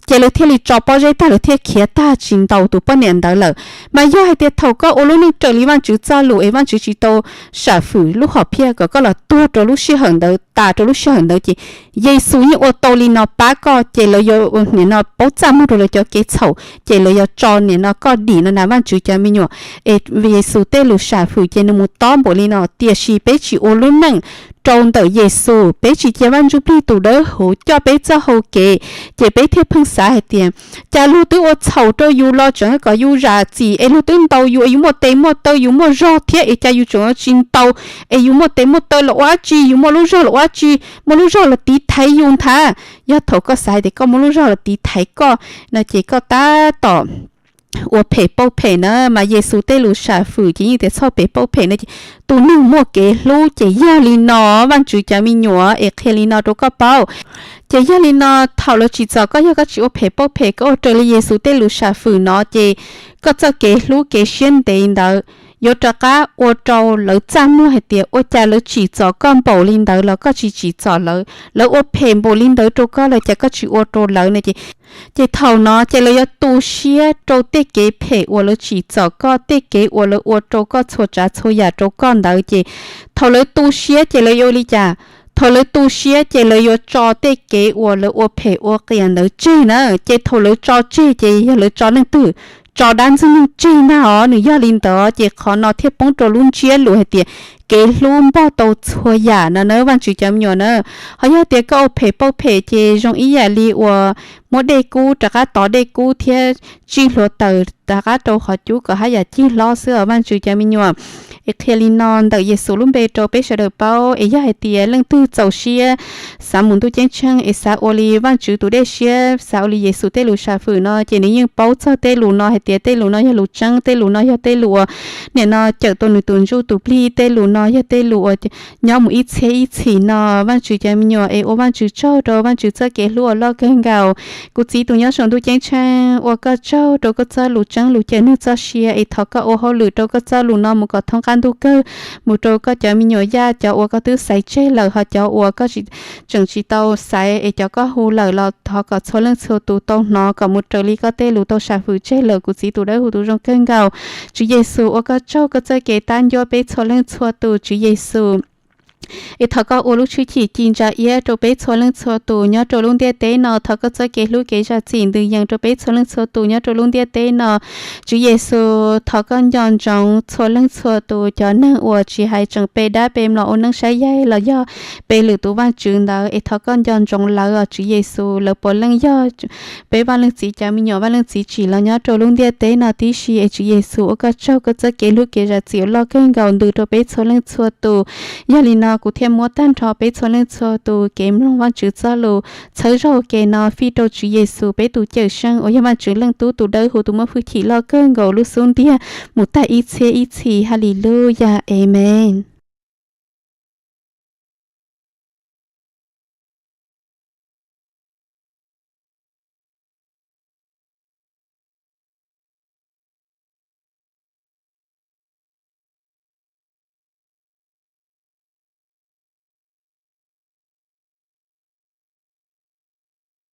Ces lawv thiaj li tso pob zeb tag, lawv thiaj khiav tag tsis ntaus tus poj niam ntawd lawm. Mas yog hais tias thaum koj ua lub neej raws li Vajtswv txoj lus es Vajtswv tsis tau sam fwm lub hom phiaj kom koj los tuag rau lub sij hawm ntawd, tas rau lub sij hawm ntawd ces Yexus yeej ua tau li no pab koj ces lawv yuav nim no paub txaj muag rau lawv cov kev txhaum ces lawv yuav tso nim no koj dim no na Vajtswv cov me nyuam. Es Yexus tej lus sam fwm ces nws mus tob npaum li no tiam sis peb tsis ua lub neej rau ntawm Yexus, peb tsis cia Vaj Ntsuj Plig tus Dawb Huv coj peb txoj hau kev, ces peb thiaj pheej xav hais tias cas luag twb ua txhaum rau yus los tseem kom yus zam txim es luag twb ntaus yus es yus muaj tes muaj taw yus muaj zog thiab es cas yus tseem tsis ntaus es yus muaj tes muaj taw los ua dab tsi, yus muaj lub zog los ua dab tsi, muaj lub zog los tiv thaiv yus ntag. Yog thaum koj xav hais tias koj muaj lub zog los tiv thaiv koj no ces koj tab tom ua phem pauj phem na. Mas Yexus tej lus sam fwm ces yeej tias txhob phem pauj phem no ces tus neeg muaj kev hlub ces yog li no, Vaj Ntsuj cov me nyuam es qhia li no rau koj paub. Ces yog li no thaum lawv tsim txom koj yog koj tsis ua phem pauj phem, koj ua raws li Yexus tej lus sam fwm no ces koj txoj kev hlub kev siab ntev ntawd yuav rov qab ua rau lawv txaj muag hais tias ua cas lawv tsim txom koj npaum li ntawd los koj tsis tsim txom lawv, lawv ua phem npaum li ntawd rau koj los cas koj tsis ua rau lawv no ces, ces thaum no ces lawv yuav tu siab rau tej kev phem uas lawv tsim txom koj, tej kev uas lawv ua rau koj txhua tsav txhua yam rau koj ntawd ces thaum lawv tu siab ces lawv yuav ua li cas? Thaum lawv tu siab ces lawv yuav tso tej kev uas lawv ua phem ua qias ntawd tseg na, ces thaum lawv tso tseg ces yog lawv tso leej twg? Tso dab ntxwg nyoog tseg ntag os. Nws yog li ntawd ces qhov no thiaj poob rau lub ntsiab lus hais tias kev hlub npog tau txhua yam no na Vajtswv cov me nyuam na. Ho yog tias koj ua phem pauj phem ces zoo ib yam li uas muab dej kub rov qab tov dej kub thiab tsij hluav taws rov qab rau qhov cub kom haj yam cig hlob xwb os Vajtswv cov me nyuam. Es qhia li no ntawm Yexus lub npe rau peb sawv daws paub, es yog hais tias leej twg txaus siab xav mus ntuj ceeb tsheej es xav ua li Vajtswv tus dej siab, xav ua li Yexus tej lus sam fwm no ces nws yeej paub txog tej lus no hais tias tej lus no yog lus tseeb, tej lus no yog tej lus uas nim no cawm tau nws tus ntsuj tus plig, tej lus no yog tej lus uas nyob mus ib txhiab ib txhis no. Vajtswv cov me nyuam, es ua Vajtswv tsaug rau Vajtswv txoj kev hlub uas loj kawg nkaus. Kuv txiv tus nyob saum ntuj ceeb tsheej, ua koj tsaug rau koj txoj lus tseeb lus cawm neeg txoj sia, es thov koj ua hauj lwm rau koj txoj lus no mus kom thoob qab ntuj kawg, mus rau koj cov me nyuam Yaj, cov uas koj twb xaiv tseg lawm, ho cov uas koj tseem tsis tau xaiv es cov koj hu lawm los thov kom txhua leej txhua tus tau hnov kom mus raws li koj tej lus tau sam fwm tseg lawm, kuv txiv tus dawb huv tus zoo kawg nkaus. Tswv Yexus, ua koj tsaug koj txoj kev tab ncuab peb txhua leej txhua tus, Tswv Yexus. Es thov koj ua lub tshwj chim ci ntsa iab rau peb txhua leej txhua tus nyob rau lub ntiaj teb no, thov koj txoj kev hlub kev zam txim ntws yees rau peb txhua leej txhua tus nyob rau lub ntiaj teb no. Tswv Yexus, thov koj nco ntsoov txhua leej txhua tus, cov neeg uas tsis hais tseem pe dab pe mlom ua neej saib yaig los yog pe lwm tus vaj tswv ntawd, es thov koj nco ntsoov lawv os Tswv Yexus. Lawv puav leej yog peb Vaj Leej Txiv cov me nyuam, Vaj Leej Txiv tsim los nyob rau lub ntiaj teb no tib si, es Tswv Yexus, ua koj tsaug koj txoj kev hlub kev zam txim uas loj kawg nkaus ntws rau peb txhua leej txhua tus. Yog li no kuv thiaj muab tag nrho peb txhua leej txhua tus kev mloog Vajtswv txoj lus txhawb zog ua ke no fij rau Tswv Yexus peb tus cawm seej uas yog Vajtswv leej tub tus dawb huv tus muaj hwj chim loj kawg nkaus lub xub ntiag mus tag ib txhiab ib txhis. Haleluya, Amees.